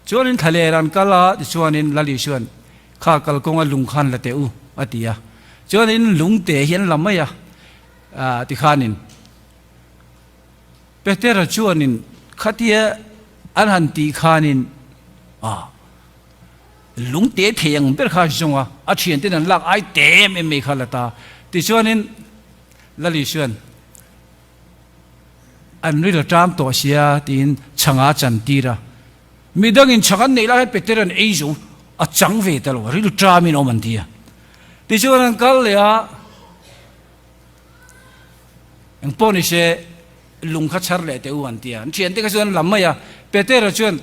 Speaker 6: chuanin thlaler an kal a, tichuanin Lal Isua'n kha kalkawnga lung khan la teh u a ti a, chuanin lung te hi an la mai a, tikhanin Petera chuanin khatia. An han tih khanin a lung te thei ang ber kha zawng a, a thianten an lak ai te em em mai kha la ta. Tichuanin Lalisuan an ril a ṭam tawh sia tiin chhanga chan tir a, midangin chhang an neih lai hian Petera'n ei zo a chang ve ta lo, ril ṭamin awm an ti a. Tichuan an kal leh a, engpawh ni se lung kha chhar leh teh u an ti a, an thiante kha chuan an lam mai a, Petera chuan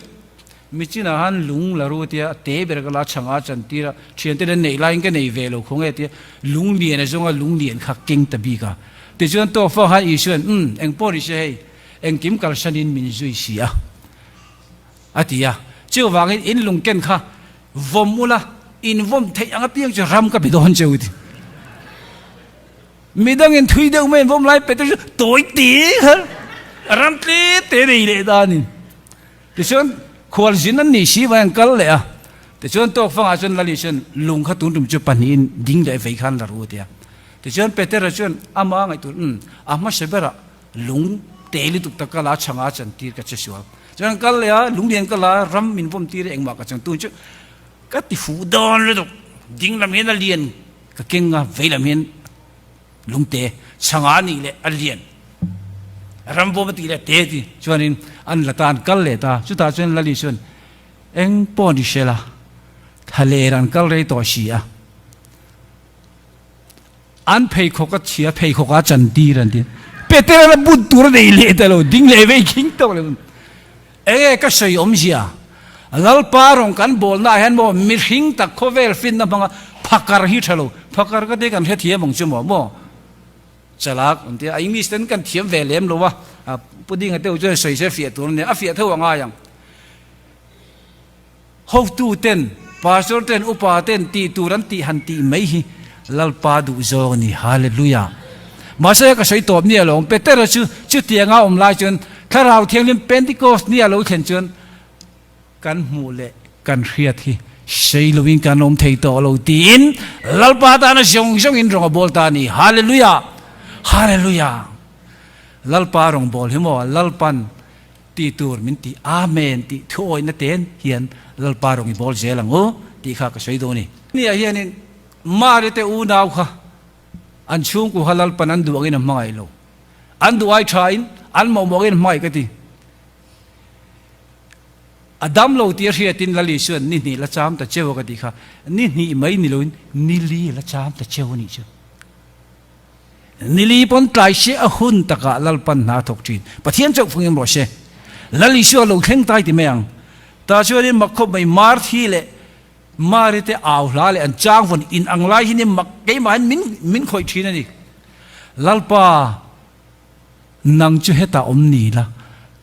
Speaker 6: Michinah han lung la ru tia te ber ka la chhanga chan tir a, thiante an neih laiin ka nei ve lo khaw nge tia lung lian a zawnga lung lian kha keng ta bik a. Tichuan tawk fang khan Isua'n, Umm, eng pawh ni se hei, engkim kalsanin min zui si a, a ti a. Chuvangin in lung ken kha vawm ula, in vawm theih ang apiang chu ram ka pe dawn che u ti. Midangin thui deuh mai an vawm lai Peter chu tawi te kha ram tle te nei leh danin. Tichuan, khualzin an nih si vai an kal leh a. Tichuan, tawk fangah chuan Lali chuan lung kha tun tum chu pahnihin ding leh vei khan la ru a ti a. Tichuan, Petera chuan ama ngaihtuah, Umm, a hmasa berah lung te lutuk tak ka la chhanga chan tir ka che sual. Chuan an kal leh a, lung lian ka la, ram min vawm tir engmah ka chang tun chu ka ti fuh dawn lutuk. Ding lam hian a lian ka keng a, vei lam hian Lungte chhanga nih leh a lian ramvawm a tih leh te ti chuanin an la ta an kal leh ta. Chutah chuan Lali chuan eng pawh ni hrela thlaler an kal rei tawh si a, an pheikhawk a chhia pheikhawk a chan tir an ti. Peter a bun tur a nei leh ta lo, ding leh vei khing tawh lo. Enge ka sawi awmzia? Lalpa rawng kan bawlna ah hian maw mihring tak khawvel finna hmanga phakar hi tha lo. Phakar ka te kan hrethiam ang chu maw maw? Chalak an tia, a English ten kan thiam ve lem lo a, Pudinga te ho chuan sawi se fiah tur a nia, a fiah tho a ngai ang. Hotu ten, Pastor ten, Upa ten tih tur an tih han tih mai hi Lalpa duh zawng a ni. Hallelujah! Mahse ka sawi tawp nia lawm, Petera chu chutianga awm lai chuan Thlarau Thianghlim Pentecost nia lo thlen chuan kan hmuh leh kan hriat hi sei loin kan awm thei tawh lo tiin Lalpa tana zawng zawngin rawng a bawl ta a ni. Hallelujah! Hallelujah! Lalpa rawng bawl hi maw Lalpan Tih tur min tih Amen tih thuawihna ten hian Lalpa rawn i bawl zel ang u tih kha ka sawi dawn a ni. Nia hianin Mari te unau kha an chhungkua kha Lalpan an duh angin a hmangaih lo. An duh ai thain an mawhmawh angin a hmangaih ka ti. A dam lo tih a hriatin Lali chuan ni hnih la cham ta cheu a ka tih kha ni hnih mai ni loin ni li la cham ta cheu a nih chu. Nili pawn tlai se a hun takah Lalpan hna a thawk thin. Pathian chauh fungin rawh se. Lal Isua lo thleng tai ti mai ang. Tah chuanin mak khawp mai Marthi leh Mari te au hla leh an chang vawn in ang lai hi ni mak keimah hian min min khawih thin a ni. Lalpa nang chu hetah awm ni la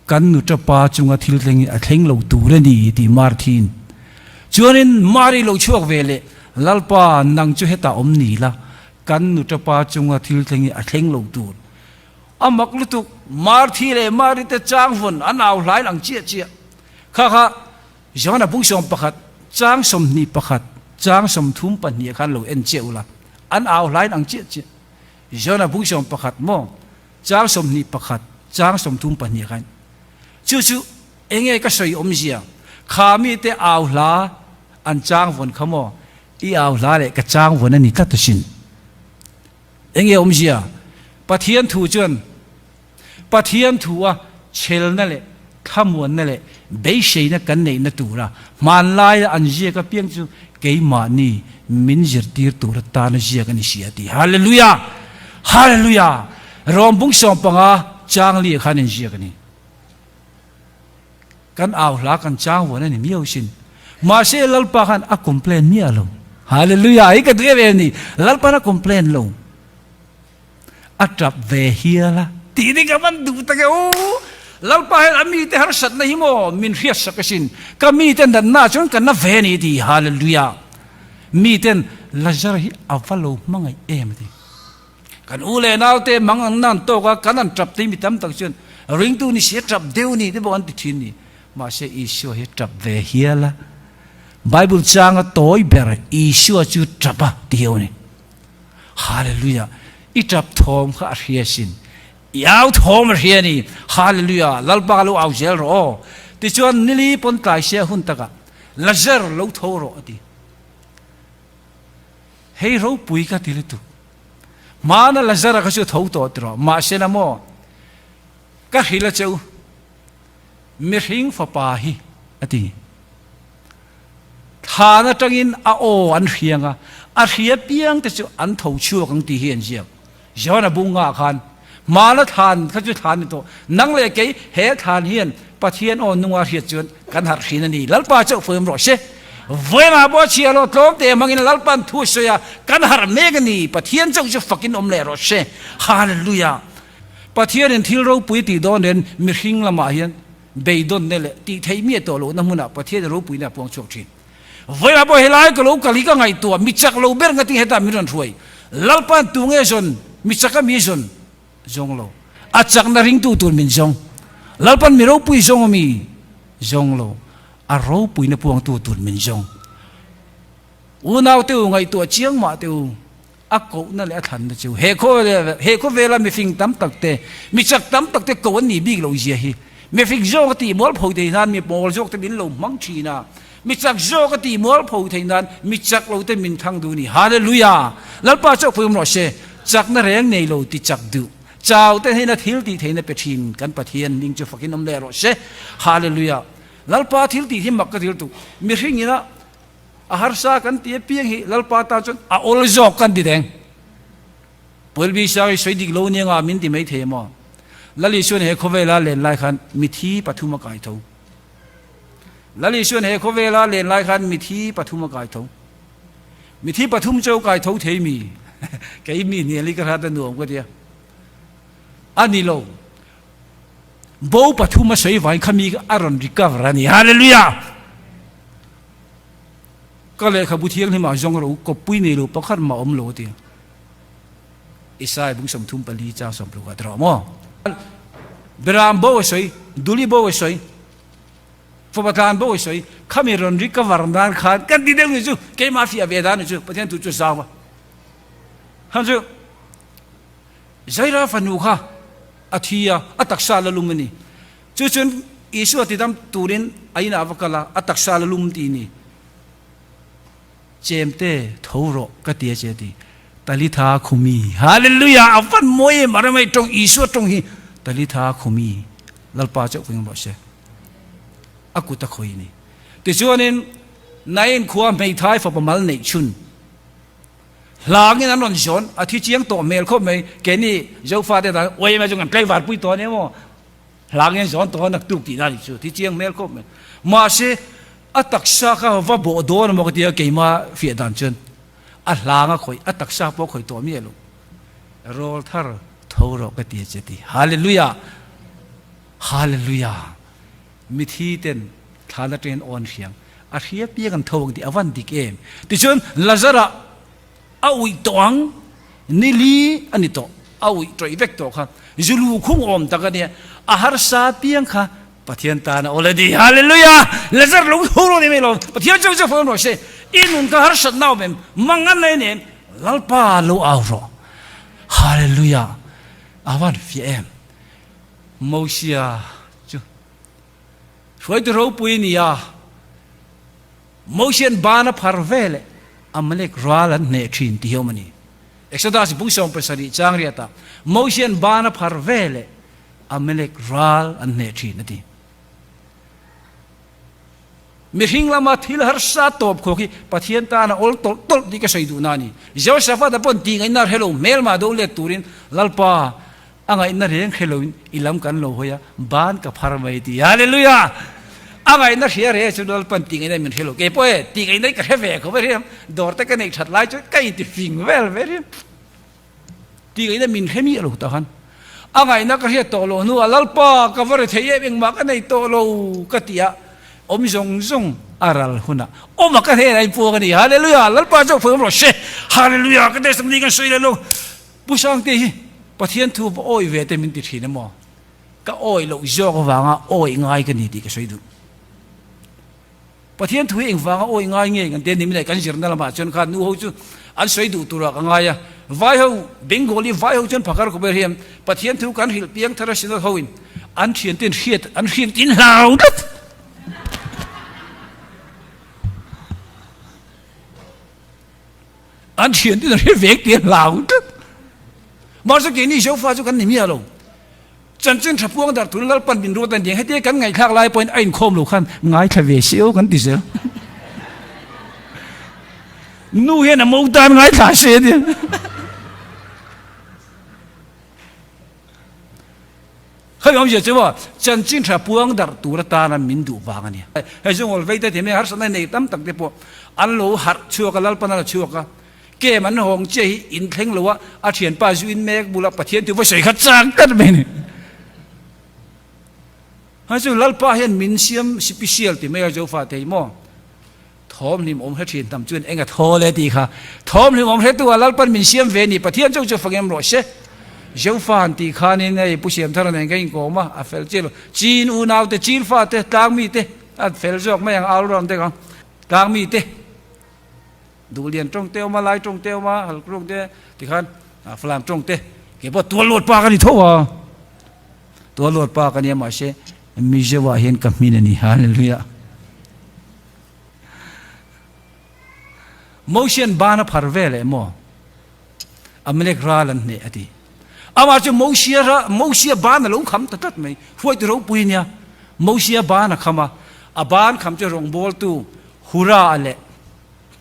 Speaker 6: kan nuṭa pa chunga thil thleng hi a thleng lo tur a ni tih Marthi'n chuanin Mari lo chhuak ve leh Lalpa nang chu hetah awm ni la Kan nuṭapa chunga thil thleng hi a thleng lo tur. A mak lutuk, Marthi leh Mari te chang vawn an au hlain ang chiah chiah. Kha kha Johana bung 11, chang 21, chang 32 khan lo en chiah ula, an au hlain ang chiah chiah. Johana bung 11 maw, chang 21, chang 32 khan. Chu chu enge ka sawi awmzia, kha mite au hla an chang vawn kha maw, I au hla leh ka chang vawn a ni tlat asin. Enge awmzia? Pathian thu chuan Pathian thu a chhelna leh thlamuanna leh beiseina kan neihna tura hmanlaia an ziak apiang chu keimahni min zirtir tur atana ziak a ni si a ti. Hallelujah! Hallelujah! Rom bung 15 chang li ah khan inziak a ni. Kan au hla kan chang vuan a ni miau sin. Mahse Lalpa khan a complain miah lo. Hallelujah! Hei ka duh em em ni. Lalpa'n a complain lo. A tap ve hial a. Tih ni ka van duh tak e u. Lalpa hian a mite harsatna hi maw min hriatsak asin. Ka mite natna chuan ka na ve a ni ti. Hallelujah! Miten Lazar hi a va lo hmangaih em a ti. Kan u leh naute mang ang nan tawk a, kan an tap te mi tam tak chuan ringtu ni si a tap deuh ni te pawh an ti thin ni. Mahse Isua hi tap ve hial a. Bible changa tawi ber Isua chu tap a ti hiau a ni. Hallelujah! I tap thawm kha a hria sin. I au thawm a hria a ni. Hallelujah! Lalpa ka lo au zel rawh aw. Tichuan nili pawn tlai sia hun takah Lazar lo tho rawh a ti. Hei ropui ka ti lutuk. Hmana Lazara kha chu tho tawh ti rawh. Mahse na maw ka hrilh a che u, mihring fapa hi a ti. Thlan atangin a aw an hriang a, a hria piang te chu an tho chhuak ang tih hi an ziak. Johana bunga ah khan hmana thlan kha chu thlan ni tawh. Nang leh kei he thlan hian Pathian aw nunga hriat chuan kan harh hrin a ni. Lalpa chauh fawm rawh se. Vawiinah pawh chhia lo tlawm te hmangin Lalpa'n thu a sawi a, kan harh mek a ni. Pathian chauh chu fakin awm leh rawh se. Hallelujah! Pathianin thil ropui tih dawn nen mihring lamah hian beidawnna leh tih theih miah tawh lohna hmunah Pathianin ropuina a puang chhuak thin. Vawiinah pawh helai ka lo kal hi ka ngaihtuah, mi chak lo ber ngatin hetah min rawn hruai. Lalpa'n tu nge zawn, mi chak a mi zawn? Zawng lo. A chakna ringtu tur min zawng. Lalpa'n mi ropui zawng a mi? Zawng lo. A ropuina puangtu tur min zawng. Unaute u ngaihtuah chiang mah teh u, a kohna leh a thlanna chu he khawvel he khawvela mifing tam tak te, mi chak tam tak te ko an nih bik loh zia hi. Mifing zawk a tih mualpho thei nan mi pawl zawk te min lo hmang thin a, mi chak zawk a tih mualpho thei nan mi chak lo te min thlang duh ni. Hallelujah! Lalpa chauh pawh awm rawh se, chakna reng nei lo ti chak duh, chau te hnena thil tih theihna pe thin kan Pathian hming chu fakin awm leh rawh se. Hallelujah! Lalpa thil tih hi mak ka dil tuk. Mihring ina A harsa kan ti apiang hi Lalpa tan chuan a awl zawk kan ti reng. Puelbi Sang hi sawi dik lo nia nga min ti mai thei maw? Lal Isuan he khawvela len lai khan mithi pathum a kai tho. Lal Isuan he khawvela len lai khan mithi pathum a kai tho. Mithi pathum chu kai tho thei mi? Kei mi hnial hi ka hrat a nuam ka tia. A ni lo. Bo pathum a sawi vangin khami a rawn recover a ni. Hallelujah! Ka lehkhabu thianghlimah zawng rawh u, kawppui nei lo pakhat mah awm lo a ti. Isai bung 34 chang 60 ah ti rawh maw? Beram bo a sawi, Duli bo a sawi, Fapa tlan bo a sawi, khami rawn recover nan khan kan ti deuh ni chu, keimah fiah ve dan ni chu, Pathian thu chu zau a. Khan chu Zaira fanu kha a thi a, a taksa la lum a ni. Chu chuan Isua tidam turin a inah va kal a, a taksa la lum tih ni. Chemte tho rawh ka ti a che a ti. Talitha khumi. Hallelujah! A van mawi em a ramei tawng Isua tawng hi Talitha khumi. Lalpa chauh pawhin rawh se. A kut a khawi ni. Tichuanin Nain khua hmeithai fapa mal neih chhun. Hlangin an rawn zawn, a thi chiang tawh hmel khawp mai. Keini Zofate tan uai mai chu kan tlaivar pui tawh a nia maw? Hlangin zawn tawh a naktuk tih na nih chu, thi chiang hmel khawp mai. Mahse, a taksa kha va bawh dawn emaw ka tia keima fiah dan chuan a hlang a khawih, a taksa pawh a khawih tawh miah lo. Rawl thar tho rawh ka ti a che ti. Hallelujah! Hallelujah! Mithi ten thlan atangin awn hriang a hria piang an tho ang tih a van dik em? Tichuan Lazara a uih tawh ang, ni li a ni tawh, a uih tawih vek tawh kha, zu lukhung awm tak a nia, a harsa piang kha Pathian tan a awl a ni. Hallelujah! Lazar lo tho rawh ni mai lo, Pathian chu chu fawm rawh se, i nun kha harsat na awm em, mang an nei nem, Lalpa lo au rawh. Hallelujah! A van fiah em? Mosia chu hruaitu ropui a ni a, Mosian ban a phar ve leh Amalek ral an hneh thin ti hi awm a ni. Exodus bung 17 chang riatah Mosian ban a phar ve leh Amalek ral an hneh thin a ti. Mihring lama thil harsa tawp khawk hi Pathian tana awl tawlh tawlh tih ka sawi duhna a ni. Jehoshaphat-a pawn tih ngaihna hre lo hmelma do let turin Lalpa A ngaihna reng hre loin i lam kan lo hawi a, ban ka phar mai ti. Hallelujah! A ngaihna hria reh chu Lalpan tih ngaihna min hre lo. Kei pawh e, tih ngaihna hi ka hre ve khawp a riam. Dawr te ka neih that lai chuan ka inti fing vel ve riam. Tih ngaihna min hre miah lo ta khan. A ngaihna ka hriat tawh loh hnuah Lalpa ka va ri thei em, engmah ka nei tawh lo ka ti a, awm zawng zawng a ral hunah awm a ka hnenah in puang a ni. Hallelujah! Lalpa chu fawm rawh se. Hallelujah! Ka testimony kan sawi leh lo. Pu Sangte hi Pathian thu va awi ve te min ti thin emaw? Ka awi loh zawk avanga awi ngai ka ni tih ka sawi duh. Pathian thu hi engvanga awi ngai nge kan tia ni mai kan zirna lamah chuan khan nu ho chu an sawi duh turah ka ngai a. Vai ho, Bengali vai ho chuan phakar khawp ber hian Pathian thu kan hrilh piang thar a synod ho in an thian ten hriat an hriat in hlau tlat. An thian ten an hre vek tih a hlau tlat. Mahse keini Zofa chu kan ni miah lo. Chanchin tha puang dar tun Lalpan min ruat a ni ang. Hetia kan ngaihthlak lai pawhin a inkhawm lo khan ngaithla ve se aw kan ti zel. Nu hian a mo tan ngaithla se a nia. Khami awmzia chu maw chanchin tha puang darh tur atana min duh vang a nia. Hei chu ngawl vei te ti mai harsatna nei tam tak te pawh an lo harh chhuak a, Lalpan a la chhuak a, kem an hawng chiah hi in thleng lo a, a thianpa zu in mek bula Pathian thu va sawi kha chang tlat mai a ni. Hei chu Lalpa hian min siam sipisial ti mai a Zofa te hi maw thawm hlim awm hre thin tam chuan eng a thawl e tih kha thawm hlim awm hretu ah Lalpan min siam ve ni Pathian chu chu fangem rawh se Zofa han tih khanin hei Pu Siamthara nen ka inkawm a a fel chiah lo Chin unau te Chin fa te tlang mi te a fel zawk mai ang au ram te kha tlang mi te Duhlian tawng te awm a Lai tawng te awm a Halk tawng te tikhan Falam tawng te kei pawh tual luat pa ka ni tho a tual luat pa ka nia mahse Mizo ah hian ka hmin a ni Hallelujah. Mosian ban a phar ve leh maw? Amalek ral an hneh a ti. Amah chu Mosia ra, Mosia ban a lo kham ta tlat mai. Hruaitu ropui a nia. Mosia ban a kham a, a ban kham chu rawngbawltu Hura a leh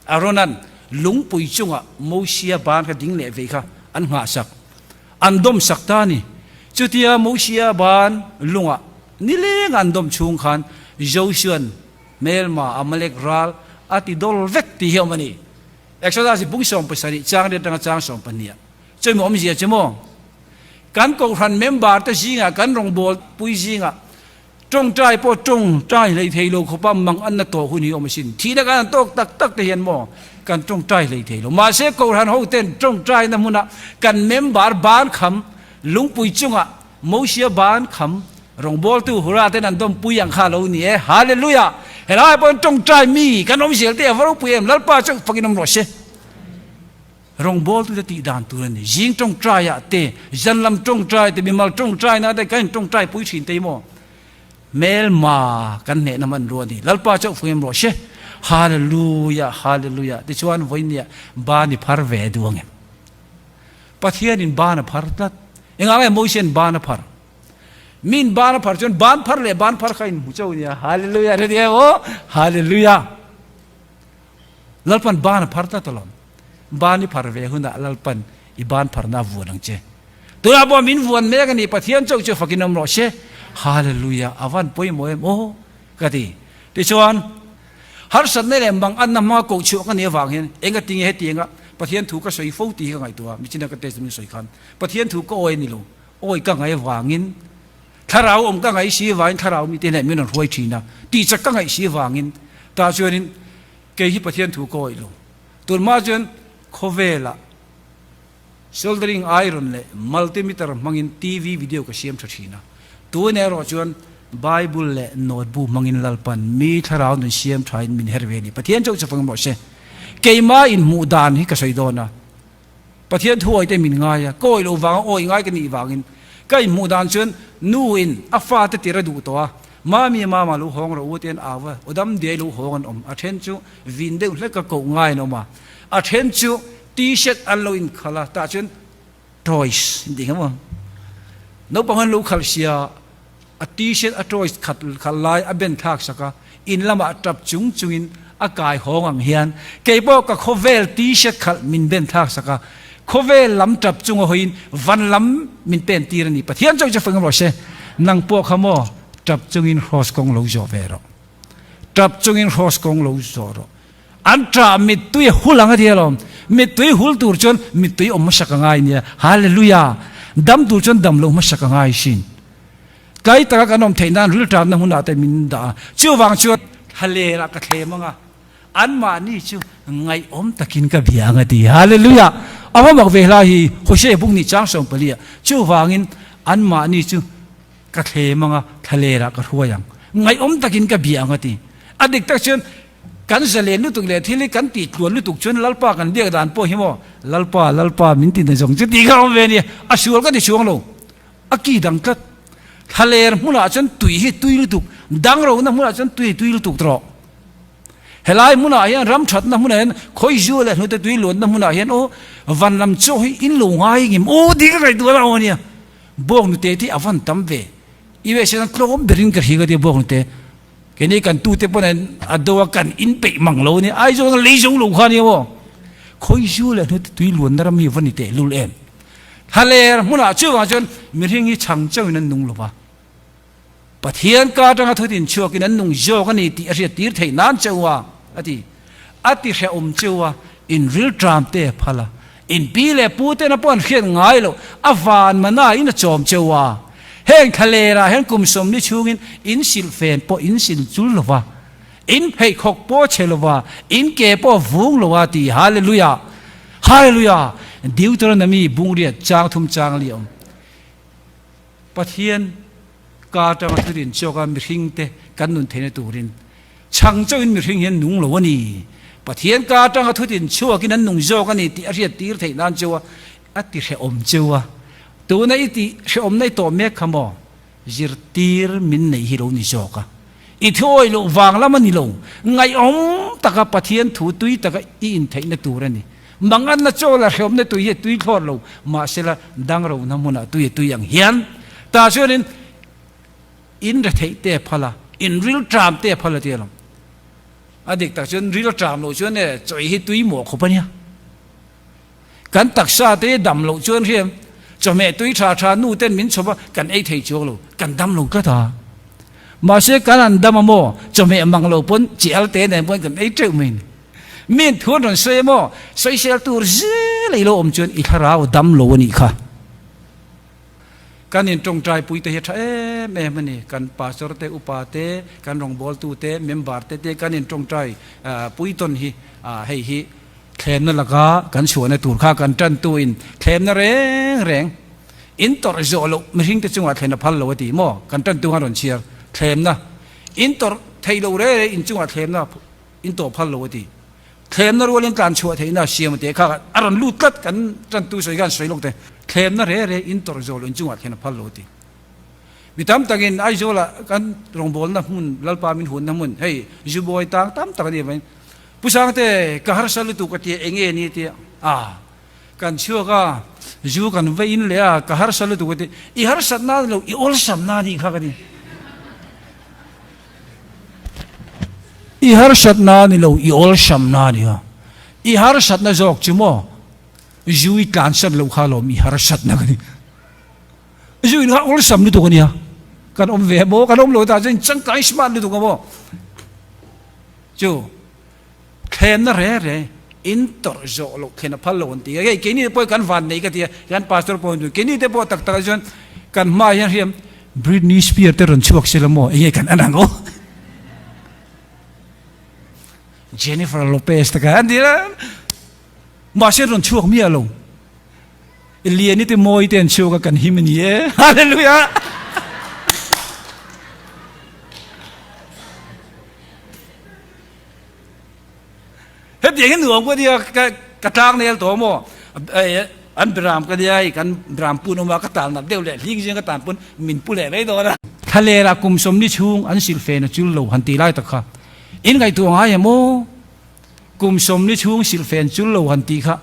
Speaker 6: Aaronan lungpui chungah Mosia ban kha ding leh vei kha an nghahsak, an dawmsak ta a ni. Chutia Mosia ban lungah nileng an dawm chhung khan Joshua'n Hmelma Amalek ral a ti dawl vek tih hi a awm a ni. Exodus hi bung 17 chang riat atanga chang 12 ah chumi awmzia chu maw? Kan kohhran member te zingah kan rawngbâwl pui zingah tawngtai pawh tawngtai hlei thei lo khawpa mang an na tawh hun hi awm asin. Thihna kan han tawk tak tak te hian maw kan tawngtai hlei thei lo. Mahse kohhran ho ten tawngtaina hmuna kan member ban kham lungpui chungah Mosia ban kham rawngbawltu Hura ten an dawmpui ang kha lo ni e. Hallelujah! Helai pawhin tawngtai mi kan awm zel te a va ropui em? Lalpa chu fakin awm rawh se. Rawngbawltu te tih dan tur a ni. Zing tawngtai ah te, zan lam tawngtai te, mimal tawngtai na te kan in tawngtai pui thin te maw? Hmelma kan hnehna hmanrua a ni. Lalpa chu fakin awm rawh se. Hallelujah! Hallelujah! Tichuan vawinia ban i phar ve duh ang em? Pathianin ban a phar tlat. Engah nge Mosian ban a phar? Min ban a phar chuan ban phar leh ban phar kha inhmu chauh nia. Hallelujah re nia aw. Hallelujah. Lalpan ban a phar tlat alawm. Ban i phar ve hunah Lalpan i ban pharna a vuan ang che. Tunah pawh min vuan mek a ni. Pathian chauh chu fakin awm rawh se. Hallelujah. A van pawimawh em aw ka ti. Tichuan Harsatna leh mang anna hmanga koh chhuah ka nih avang hian enga tinge hetianga Pathian thu ka sawi fo tih hi ka ngaihtuah a, michina ka test min sawi khan Pathian thu ka awi a ni lo, awi ka ngaih avangin thlarau awm ka ngaih si avangin thlarau mite hneh min rawn hruai thin a, tih chak ka ngaih si avangin tah chuanin kei hi Pathian thu ka awih lo. Tunhma chuan khawvelah soldering iron leh multimeter hmangin TV video ka siam tha thin a, tun erawh chuan Bible leh notebook hmangin Lalpan mi thlarau nun siam thain min her ve a ni. Pathian chauh chu fang rawh se. Keimah inhmuh dan hi ka sawi dawn a, Pathian thuawi te min ngai a, ka awih loh vanga awi ngai ka nih vangin ka inhmuh dan chuan nu in a fate tir a duh tawh a, Mami mama lo hawng rawh u te an au a, awdam diai lo hawng an awm, a then chu vin deuh hlek a koh ngai an awm a, a then chu T-shirt an lo inkhal a, tah chuan toys an tih kha maw? Naupang an lo khalh sia, a T-shirt a toys khat khalh lai a ben thlak sak a, in lamah tap chung chungin a kai hawng ang hian kei pawh ka khawvel T-shirt khalh min ben thlak sak a, khawvel lam tap chunga hawiin van lam min pen tir a ni. Pathian chauh chu feng rawh se, nang pawh kha maw tap chungin hrawss kawng lo zawh ve rawh. Tap chungin hrawss kawng lo zawh rawh. An ṭah mittui a hul ang a ti alawm. Mittui hul tur chuan mittui awm hmasak a ngai nia. Hallelujah! Dam tur chuan dam lo hmasak a ngai sin. Tlai taka kan awm theih nan rilṭamna hmunah te min dah a. Chuvang chuan thlalerah ka thlem ang a, anmahni chu ngaihawm takin ka bia ang a ti. Hallelujah! A va mak ve hla hi, Hosea buk nih chang 14 ah. Chuvangin anmahni chu ka thlem ang a, thlalerah ka hruai ang. Ngaihawm takin ka bia ang a ti. A dik tak chuan Kan zalen lutuk leh thil hi kan tih tluan lutuk chuan Lalpa kan biak dan pawh hi maw Lalpa, Lalpa min ti na zawng chu tih kha awm ve a nia, a sual ka ti chuang lo, a ki dang tlat. Thlaler hmunah chuan tui hi tui lutuk, dang ro na hmunah chuan tui tui lutuk tawh. Helai hmunah hian ram thatna hmunah hian khawizu leh hnute tui luanna hmunah hian aw van lam chaw hi in lo ngai ngim aw tih ka ngaihtuah la aw ania. Bawk nute te a van tam ve. USA chuan tlawm berin ka hria ka tia bawk nute. Keini kan tute pawn an a do a kan in peih mang lo ania. Aizawl khan lei zo lo kha ania aw. Khawizu leh hnute tui luanna ram hi va ni teh lul em. Thlaler hmunah chuvang chuan mihring hi chhang chauhin an nung lo va. Pathian ka atanga thutin chhuakin an nung zawk a ni tih a hriat tir theih nan che u a, a ti. A ti hrehawm che u a, in rilṭam te a phal a, in pi leh pu tena pawh an hriat ngai loh a van mana in a chawm che u a. Heng thlalerah hian kum sawmli chhungin in silhfen pawh in sil chul lo va, in pheikhawk pawh chhe lo va, in ke pawh vung lo a ti. Hallelujah! Hallelujah! Deuteronomy bungriat chang thum chang li awm. Pathian ka atanga thurin chawka mihringte kan nun theihna turin chhang chauhin mihring hi an nung lo a ni. Pathian ka atanga thutin chhuakin an nung zawk a ni tih a hriat tir theih nan cheu a, a ti hrehawm cheu a. Tuna i tih hrehawmna i tawh mek kha maw? Zirtir min nei hi lo ni zawk a. I thuawi loh vang lam a ni lo. Ngaihawm taka Pathian thu tui taka i intheihna tur a ni. Manganna chaw la hrehawmna tui hi a tui thlawt lo, mahsela dangrohna hmunah tui a tui ang hian tah chuanin in retheih te a phal a, in ril ṭam te a phal a ti alawm. A dik tak chuan ril a ṭam loh chuan e chawi hi tui mawh khawp a nia. Kan taksa te dam loh chuan hriam chawhmeh tui ṭha ṭha nu ten min chhawp a, kan ei thei chuang lo, kan dam lo tlat a. Mahse kan han dam a maw, chawhmeh mang lo pawn chi al te nen pawn kan ei ṭeuh mai ni. Min thu an rawn sawi emaw, sawisel tur zel a i lo awm chuan i thlarau dam lo a nih kha. Kan intawngtai pui te hi a tha em em a ni. Kan pastor te, upa te, kan rawngbawltu te, member te te kan intawngtai pui tawn hi hei hi thlemna laka kan chhuahna tur kha kan tantu in thlemna reng reng in tawrh zawh loh mihring te chungah thlen a phal lo a ti maw? Kan tantu khan rawn chhiar thlemna in tawrh theih loh reng reng in chungah thlemna In tawh phal lo a ti. Thlemna rualin tlan chhuah theihna siam a ti kha a rawn lut tlat kan tantu sawi khan sawi lawk te. Thlemna re re in tawrh zawh loh in chungah thlen a phal lo a ti. Mi tam takin Aizawlah kan rawngbawlna hmun Lalpa min hunna hmun hei Zubawi tang tam tak a ni avangin Pu Sangte ka harsa lutuk a tia enge ni a tia a kan chhuak a zu kan va in leh a ka harsa lutuk a ti i harsatna ni lo i awlsamna a nih kha ka ti. I harsatna ni lo, i awlsamna a ni a. I harsatna zawk chu maw, zu i tlansan loh kha lawm i harsatna ka ni. Zu in kha awlsam lutuk a nia. Kan awm ve maw, kan awm lo ta chuan changkang smart lutuk a maw. Chu thlenna re re in tawrh zawh loh thlen a phal lo an ti a. Hei keini te pawh kan van nei ka ti a, kan pastor pawh keini te pawh tak tak ah chuan kan hmaah hian hriam Britney Spears te rawn chhuak se la maw enge kan en ang aw Jennifer Lopez te kha an ti a mahse rawn chhuak miah lo Liani te mawi te an chhuak a kan him a ni e Hallelujah Hetiang hi nuam ka nia ka tlang nel tawh maw an biram ka nia hei kan biram pun awm a ka tan nat deuh leh hling zing ka tan pawn min pu leh mai dawn a. Thlaler ah kum sawmli chhung an silhfen a chul lo han tih lai tak kha in ngaihtuah ngai em aw? Kum sawmli chhung silhfen chul lo han tih kha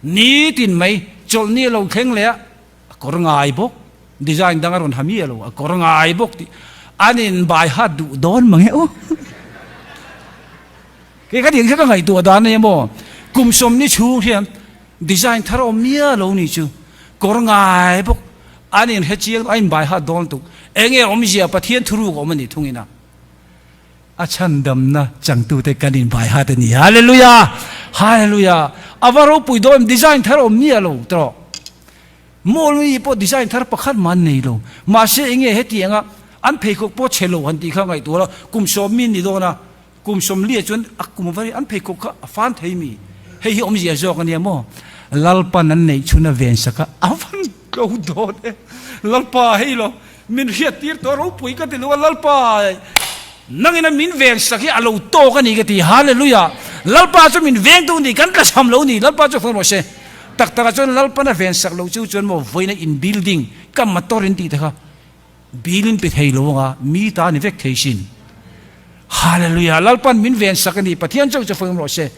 Speaker 6: nitin mai chawlhni a lo thleng leh a a kawr ngai bawk design dang a rawn ha miah lo a kawr ngai bawk tih an in bai hat duh dawn mang e aw. Kei ka ding kha ka ngaihtuah dan a nia maw? Kum sawmni chhung hian design thar awm miah lo ni chu kawr ngai bawk an inhre chiang a inbai hat dawn tuk. Enge awmzia Pathian thuruk awm a ni thungin a. A chhandamna changtute kan inbai hat a ni. Hallelujah! Hallelujah! A va ropui dawn em design thar awm miah lo tawh. Mall mi pawh design thar pakhat mah an nei lo. Mahse enge hetianga an pheikhawk pawh chhe lo han tih kha ngaihtuah la kum sawm mi an ni dawn a. Kum sawmliah chuan a kum var an pheikhawk kha a fan thei mi? Hei hi awmzia zawk a nia maw? Lalpan an neih chhun a ven sak a, a van tlo dawn e. Lalpa hei lo, min hriat tir tawh ropui ka ti lo a, Lalpa nangin a min ven sak hi a lo tawk a ni ka ti, Hallelujah! Lalpa chu min veng tu ni, kan tla cham lo ni, Lalpa chu hlawm rawh se. Tak takah chuan Lalpan a ven sak loh chu chuan maw vawiina in building ka motor in tih te kha, Bill in pe thei lo anga mi ta ni vek thei sin. Hallelujah! Lalpan min ven sak a ni, Pathian chauh chu fawm rawh se.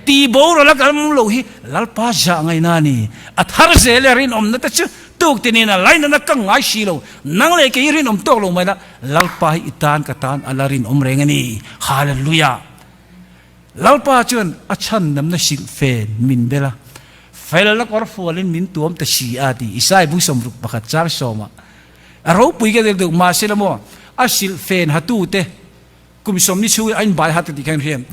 Speaker 6: Ti boral a kal mum lo hi Lalpa zah ngaihna a ni. A thar zel e rinawmna te chu tuk tinin a lainatna ka ngai si lo. Nang leh kei rinawm tawk lo mai la, Lalpa hi i tan ka tan a la rinawm reng a ni. Hallelujah! Lalpa chuan a chhandamna hrilh fen min bel a, felna kawr fualin min tuam ta si a ti Isai bung 61 chang sawmah. A ropui ka deuh deuh mahse la maw a hrilh fen hatute kum sawmni chhungin a inbai hat ka tih khan hriam.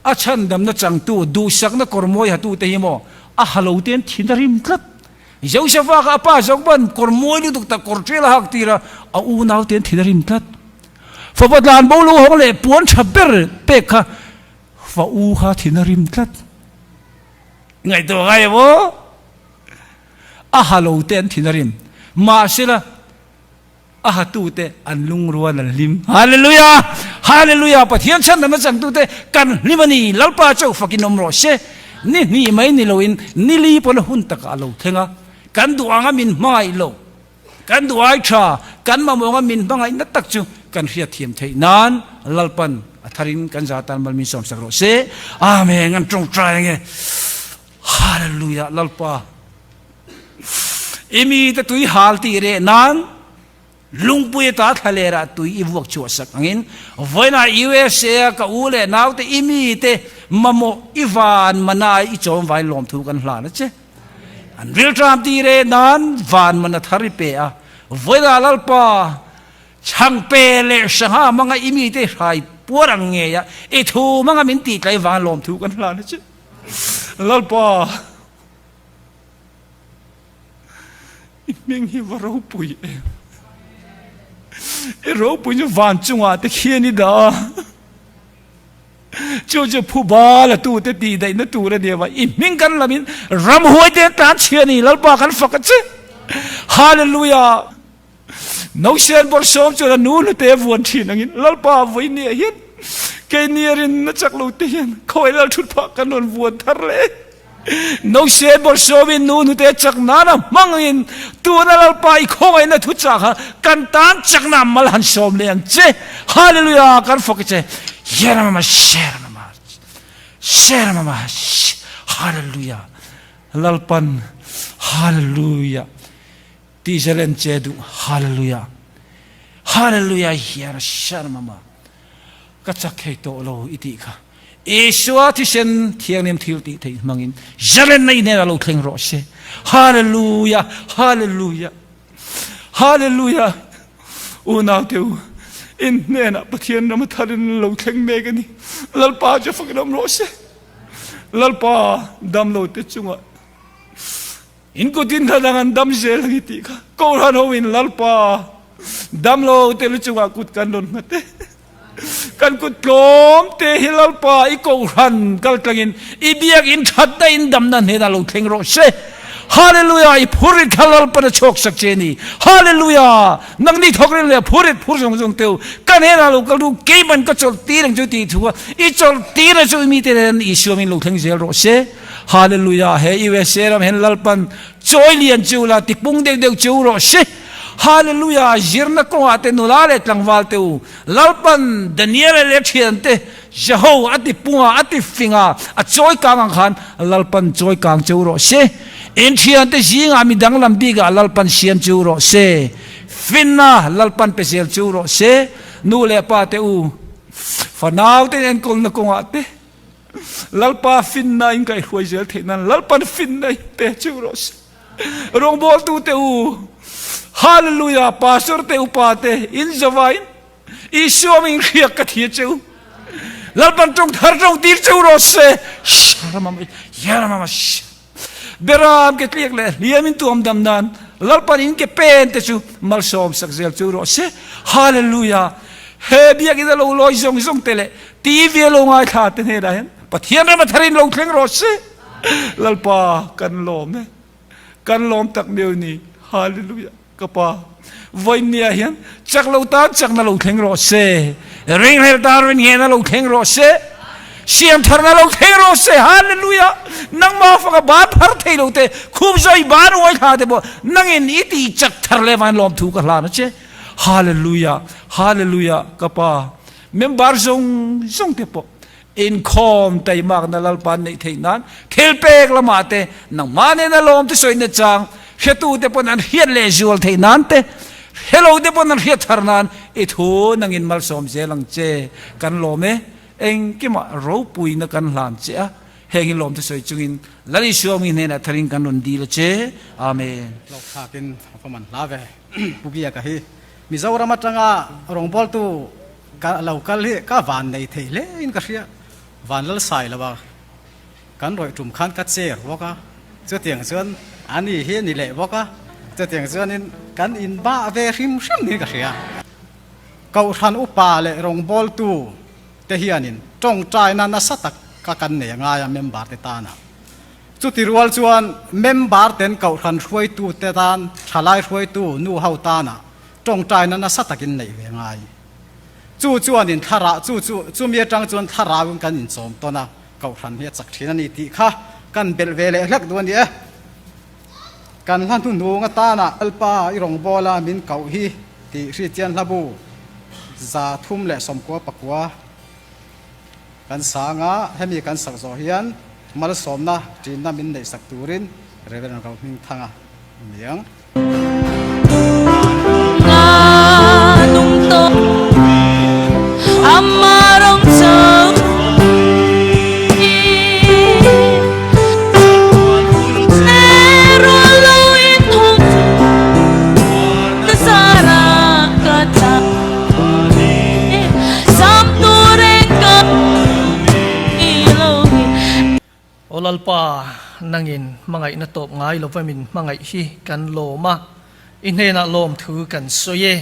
Speaker 6: A chhandamna changtu duhsakna kawr mawi hatute hi maw a ha lo te an thin a rim tlat. Josefa kha a pa zawk ban kawr mawi lutuk tak kawr ṭial a hak tir a, a unau te an thin a rim tlat. Fapa tlan bo lo hawng leh puan ṭha ber pek kha fa u kha thin a rim tlat. Ngaihtuah ngai em aw? A ha lo te an thin a rim. Mahsela a hatu te an lungrual an hlim. Hallelujah! Hallelujah! Pathian chhandamna changtu te kan hlim a ni. Lalpa chauh fakin awm rawh se. Ni hnih mai ni loin ni li pawn a hun takah a lo thleng a. Kan duh anga min hmangaih lo. Kan duh ai tha, kan mamawh anga min hmangaih na tak chu kan hriatthiam theih nan Lalpan a tharin kan za tan mal min sawmsak rawh se. Amen. An tawngtai ange. Hallelujah Lalpa i mite tui hal tih reh nan lungpui ata thlaler ah tui i vuak chhuah sak angin vawiinah USA a ka u leh naute i mite mamawh i van mana i chawm vain lawmthu kan hlan a che. An rilṭam tih reh nan van mana thar i pe a, vawiinah Lalpa Chhangpe leh Sangha hmanga i mite hrai puar ang ngei a i thu hmanga min tih tlai vang lawmthu kan hlan a che. Lalpa, i hming hi va ropui em? I ropui chu van chungah te khian i dah a, chu chu phuba la tute tih daihna tur a ni a, i hming kan lamin ramhuai te an tlan chhia a ni, Lalpa kan fak a che. Hallelujah! Nausen bawrhsawm chuan a nu hlute a vuan thin angin Lalpa vawinia hian keini a rinna chak lo te hian khawi lal thut phah kan rawn vuan thar leh. Nausen bawrhsawmin nu hnute a chak nan a hmang angin tuna Lalpa i khawngaihna thu chak kha kan tan chakna mal han sawm leh ang che. Hallelujah kan fak che. Yeramama sheramama sheramama Hallelujah Lalpan Hallelujah. Ti zalen che duh Hallelujah Hallelujah hian a sian mama ka chak thei tawh lo i tih kha Isua thisen thianghlim thil tih theih hmangin zalen na i hnenah lo thleng rawh se Hallelujah Hallelujah Hallelujah Unau te u in hnenah Pathian ram a tharin lo thleng mek a ni Lalpa chu fakin awm rawh se Lalpa damlo te chungah In kutin thla dang an dam zel ang i tih kha Kohhran ho in Lalpa dam lo te lu chungah kut kan rawn nghat e. Kan kut tlawm te hi Lalpa i Kohhran kal tlangin i biak in that na in damna hnenah lo thleng rawh se. Hallelujah i phurit kha Lalpan a chhuak sak che ni. Hallelujah nangni thawk rin leh phurit phur zawng zawng teu ka hnenah lo kal ru keiman ka chawlh tir ang chu tih thu a i chawlh tir a chu i mite nen Isua min lo thleng zel rawh se. Hallelujah he USA ram hian Lalpan chawi lian chu la tipung deuh deuh chu rawh se. Hallelujah zirna kawngah te nula leh tlangval te u Lalpan Daniel leh thian te Jeho a tipunga a tifinga a chawi kang ang khan Lalpan chawi kang chu rawh se. In thian te zingah mi danglam bikah Lalpan siam chu rawh se. Finna Lalpan pe zel chu rawh se. Nu leh pa te u fanau te enkawlna kawngah te Lalpa finna in kaihruai zel theih nan Lalpan finna in pe chu rawh se. Rawngbawltu te u, Hallelujah, Pastor te upa te in zavain Isua min hriak ka thi che u. Lalpan tawng thar tawng tir che u rawh se. Sharamama, yaramama, Beram ke tliak leh hliam in tuam dam nan Lalpan in ke pen te chu malsawm sak zel chu rawh se. Hallelujah. He biak in a lo lawi zawng zawng te leh TV a lo ngaithla te hnenah hian Pathian rama tharin lo thleng rawh se. Lalpa kan lawm e. Kan lawm tak meuh ni. Hallelujah. Ka pa vawinia hian chak lo tan chakna lo thleng rawh se. Ringhlel tan ringhehna lo thleng rawh se. Siam tharna lo thleng rawh se. Hallelujah. Nangmah faka ban phar thei lo te khup zawi ban uai thla te pawh nangin i ti chak thar le van lawm thu ka hlan a che. Hallelujah. Hallelujah. Ka pa.
Speaker 7: Member zawng zawng te pawh inkhawm taimakna Lalpa an neih theih nan thilpek lamah te nangmah nena lawm te sawina chang hretu te pawn an hriat leh zual theih nan te hrelo te pawn an hriat thar nan i thu nangin malsawm zel ang che. Kan lawm e, engkimah ropuina kan hlan che a, heng hi lawm te sawi chungin Lal Isua mi hnenah tharin kan rawn dil a che. Amen.
Speaker 5: Hlawk thlakin a va man hla ve. Pu Biaka hi Mizoram atanga rawngbawltu ka lo kal hi ka van nei thei hle in ka hria. Van lal sai lo a, kan rawih tum khan ka chair bawk a, chutiang chuan a ni hi a ni leh bawk a, chutiang chuanin kan inbah ve hrim hrim niin ka hria. Kohhran upa leh rawngbawltu te hianin tawngtaina nasa tak ka kan nei a ngai a member te tana. Chuti rual chuan member ten kohhran hruaitu te tan, thalai hruaitu nu ho tana tawngtaina nasa takin neih ve ngai. Chu chuanin thlarau, chu chu, chumi atang chuan thlarauin kan inchawm tawn a, kohhran hi a chak thin a ni tih kha kan belh ve leh hlek duh a ni e. Kan hla hnuhnung atana Lalpa i rawngbawla min koh hi tih Hrichian hlabu 319 kan sang a, hemi kan sak zawh hian malsawmna ṭinna min neihsak turin Rev. Rohmingthanga a ni ang.
Speaker 4: Aw Lalpa, nangin hmangaihna tawp ngai lova min hmangaih hi kan lawm a, i hnenah lawmthu kan sawi e.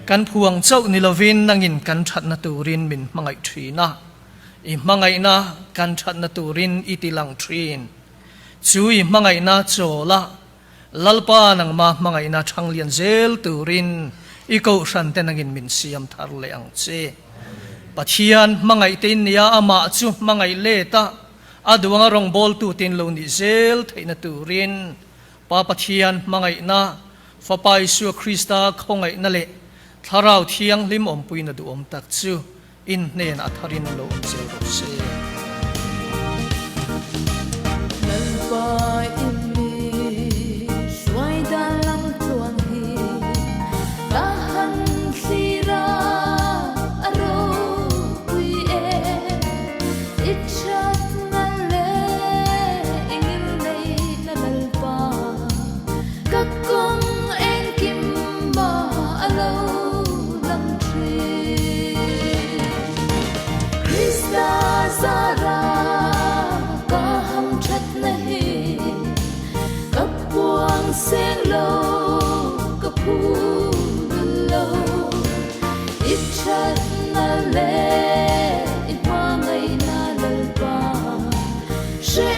Speaker 4: Kan phuang chauh ni lovin nangin kan thatna turin min hmangaih thin a, i hmangaihna kan thatna turin i ti lang thin. Chu i hmangaihna chawl a, Lalpa nangma hmangaihna thanglian zel turin i kohhran te nangin min siam thar leh ang che. Pathian hmangaih te in nia amah chu hmangaih let a, a duanga rawngbawltu te in lo nih zel theihna turin Pa Pathian hmangaihna, Fapa Isua Krista khawngaihna leh Thlarau Thianghlim awmpuina duhawm tak chu In hnenah a tharin lo awm zel rawh se.
Speaker 8: Lalpa i mi hruai dan lam tluang hi ka han thlir a, a ropui e. I thatna leh i ngilneihna Lalpa ka kawng engkim mah a lo lang thin. Krista zara ka ham thatna hi ka puang seng lo, ka phul lo. I thatna leh i hmangaihna Lalpa hre.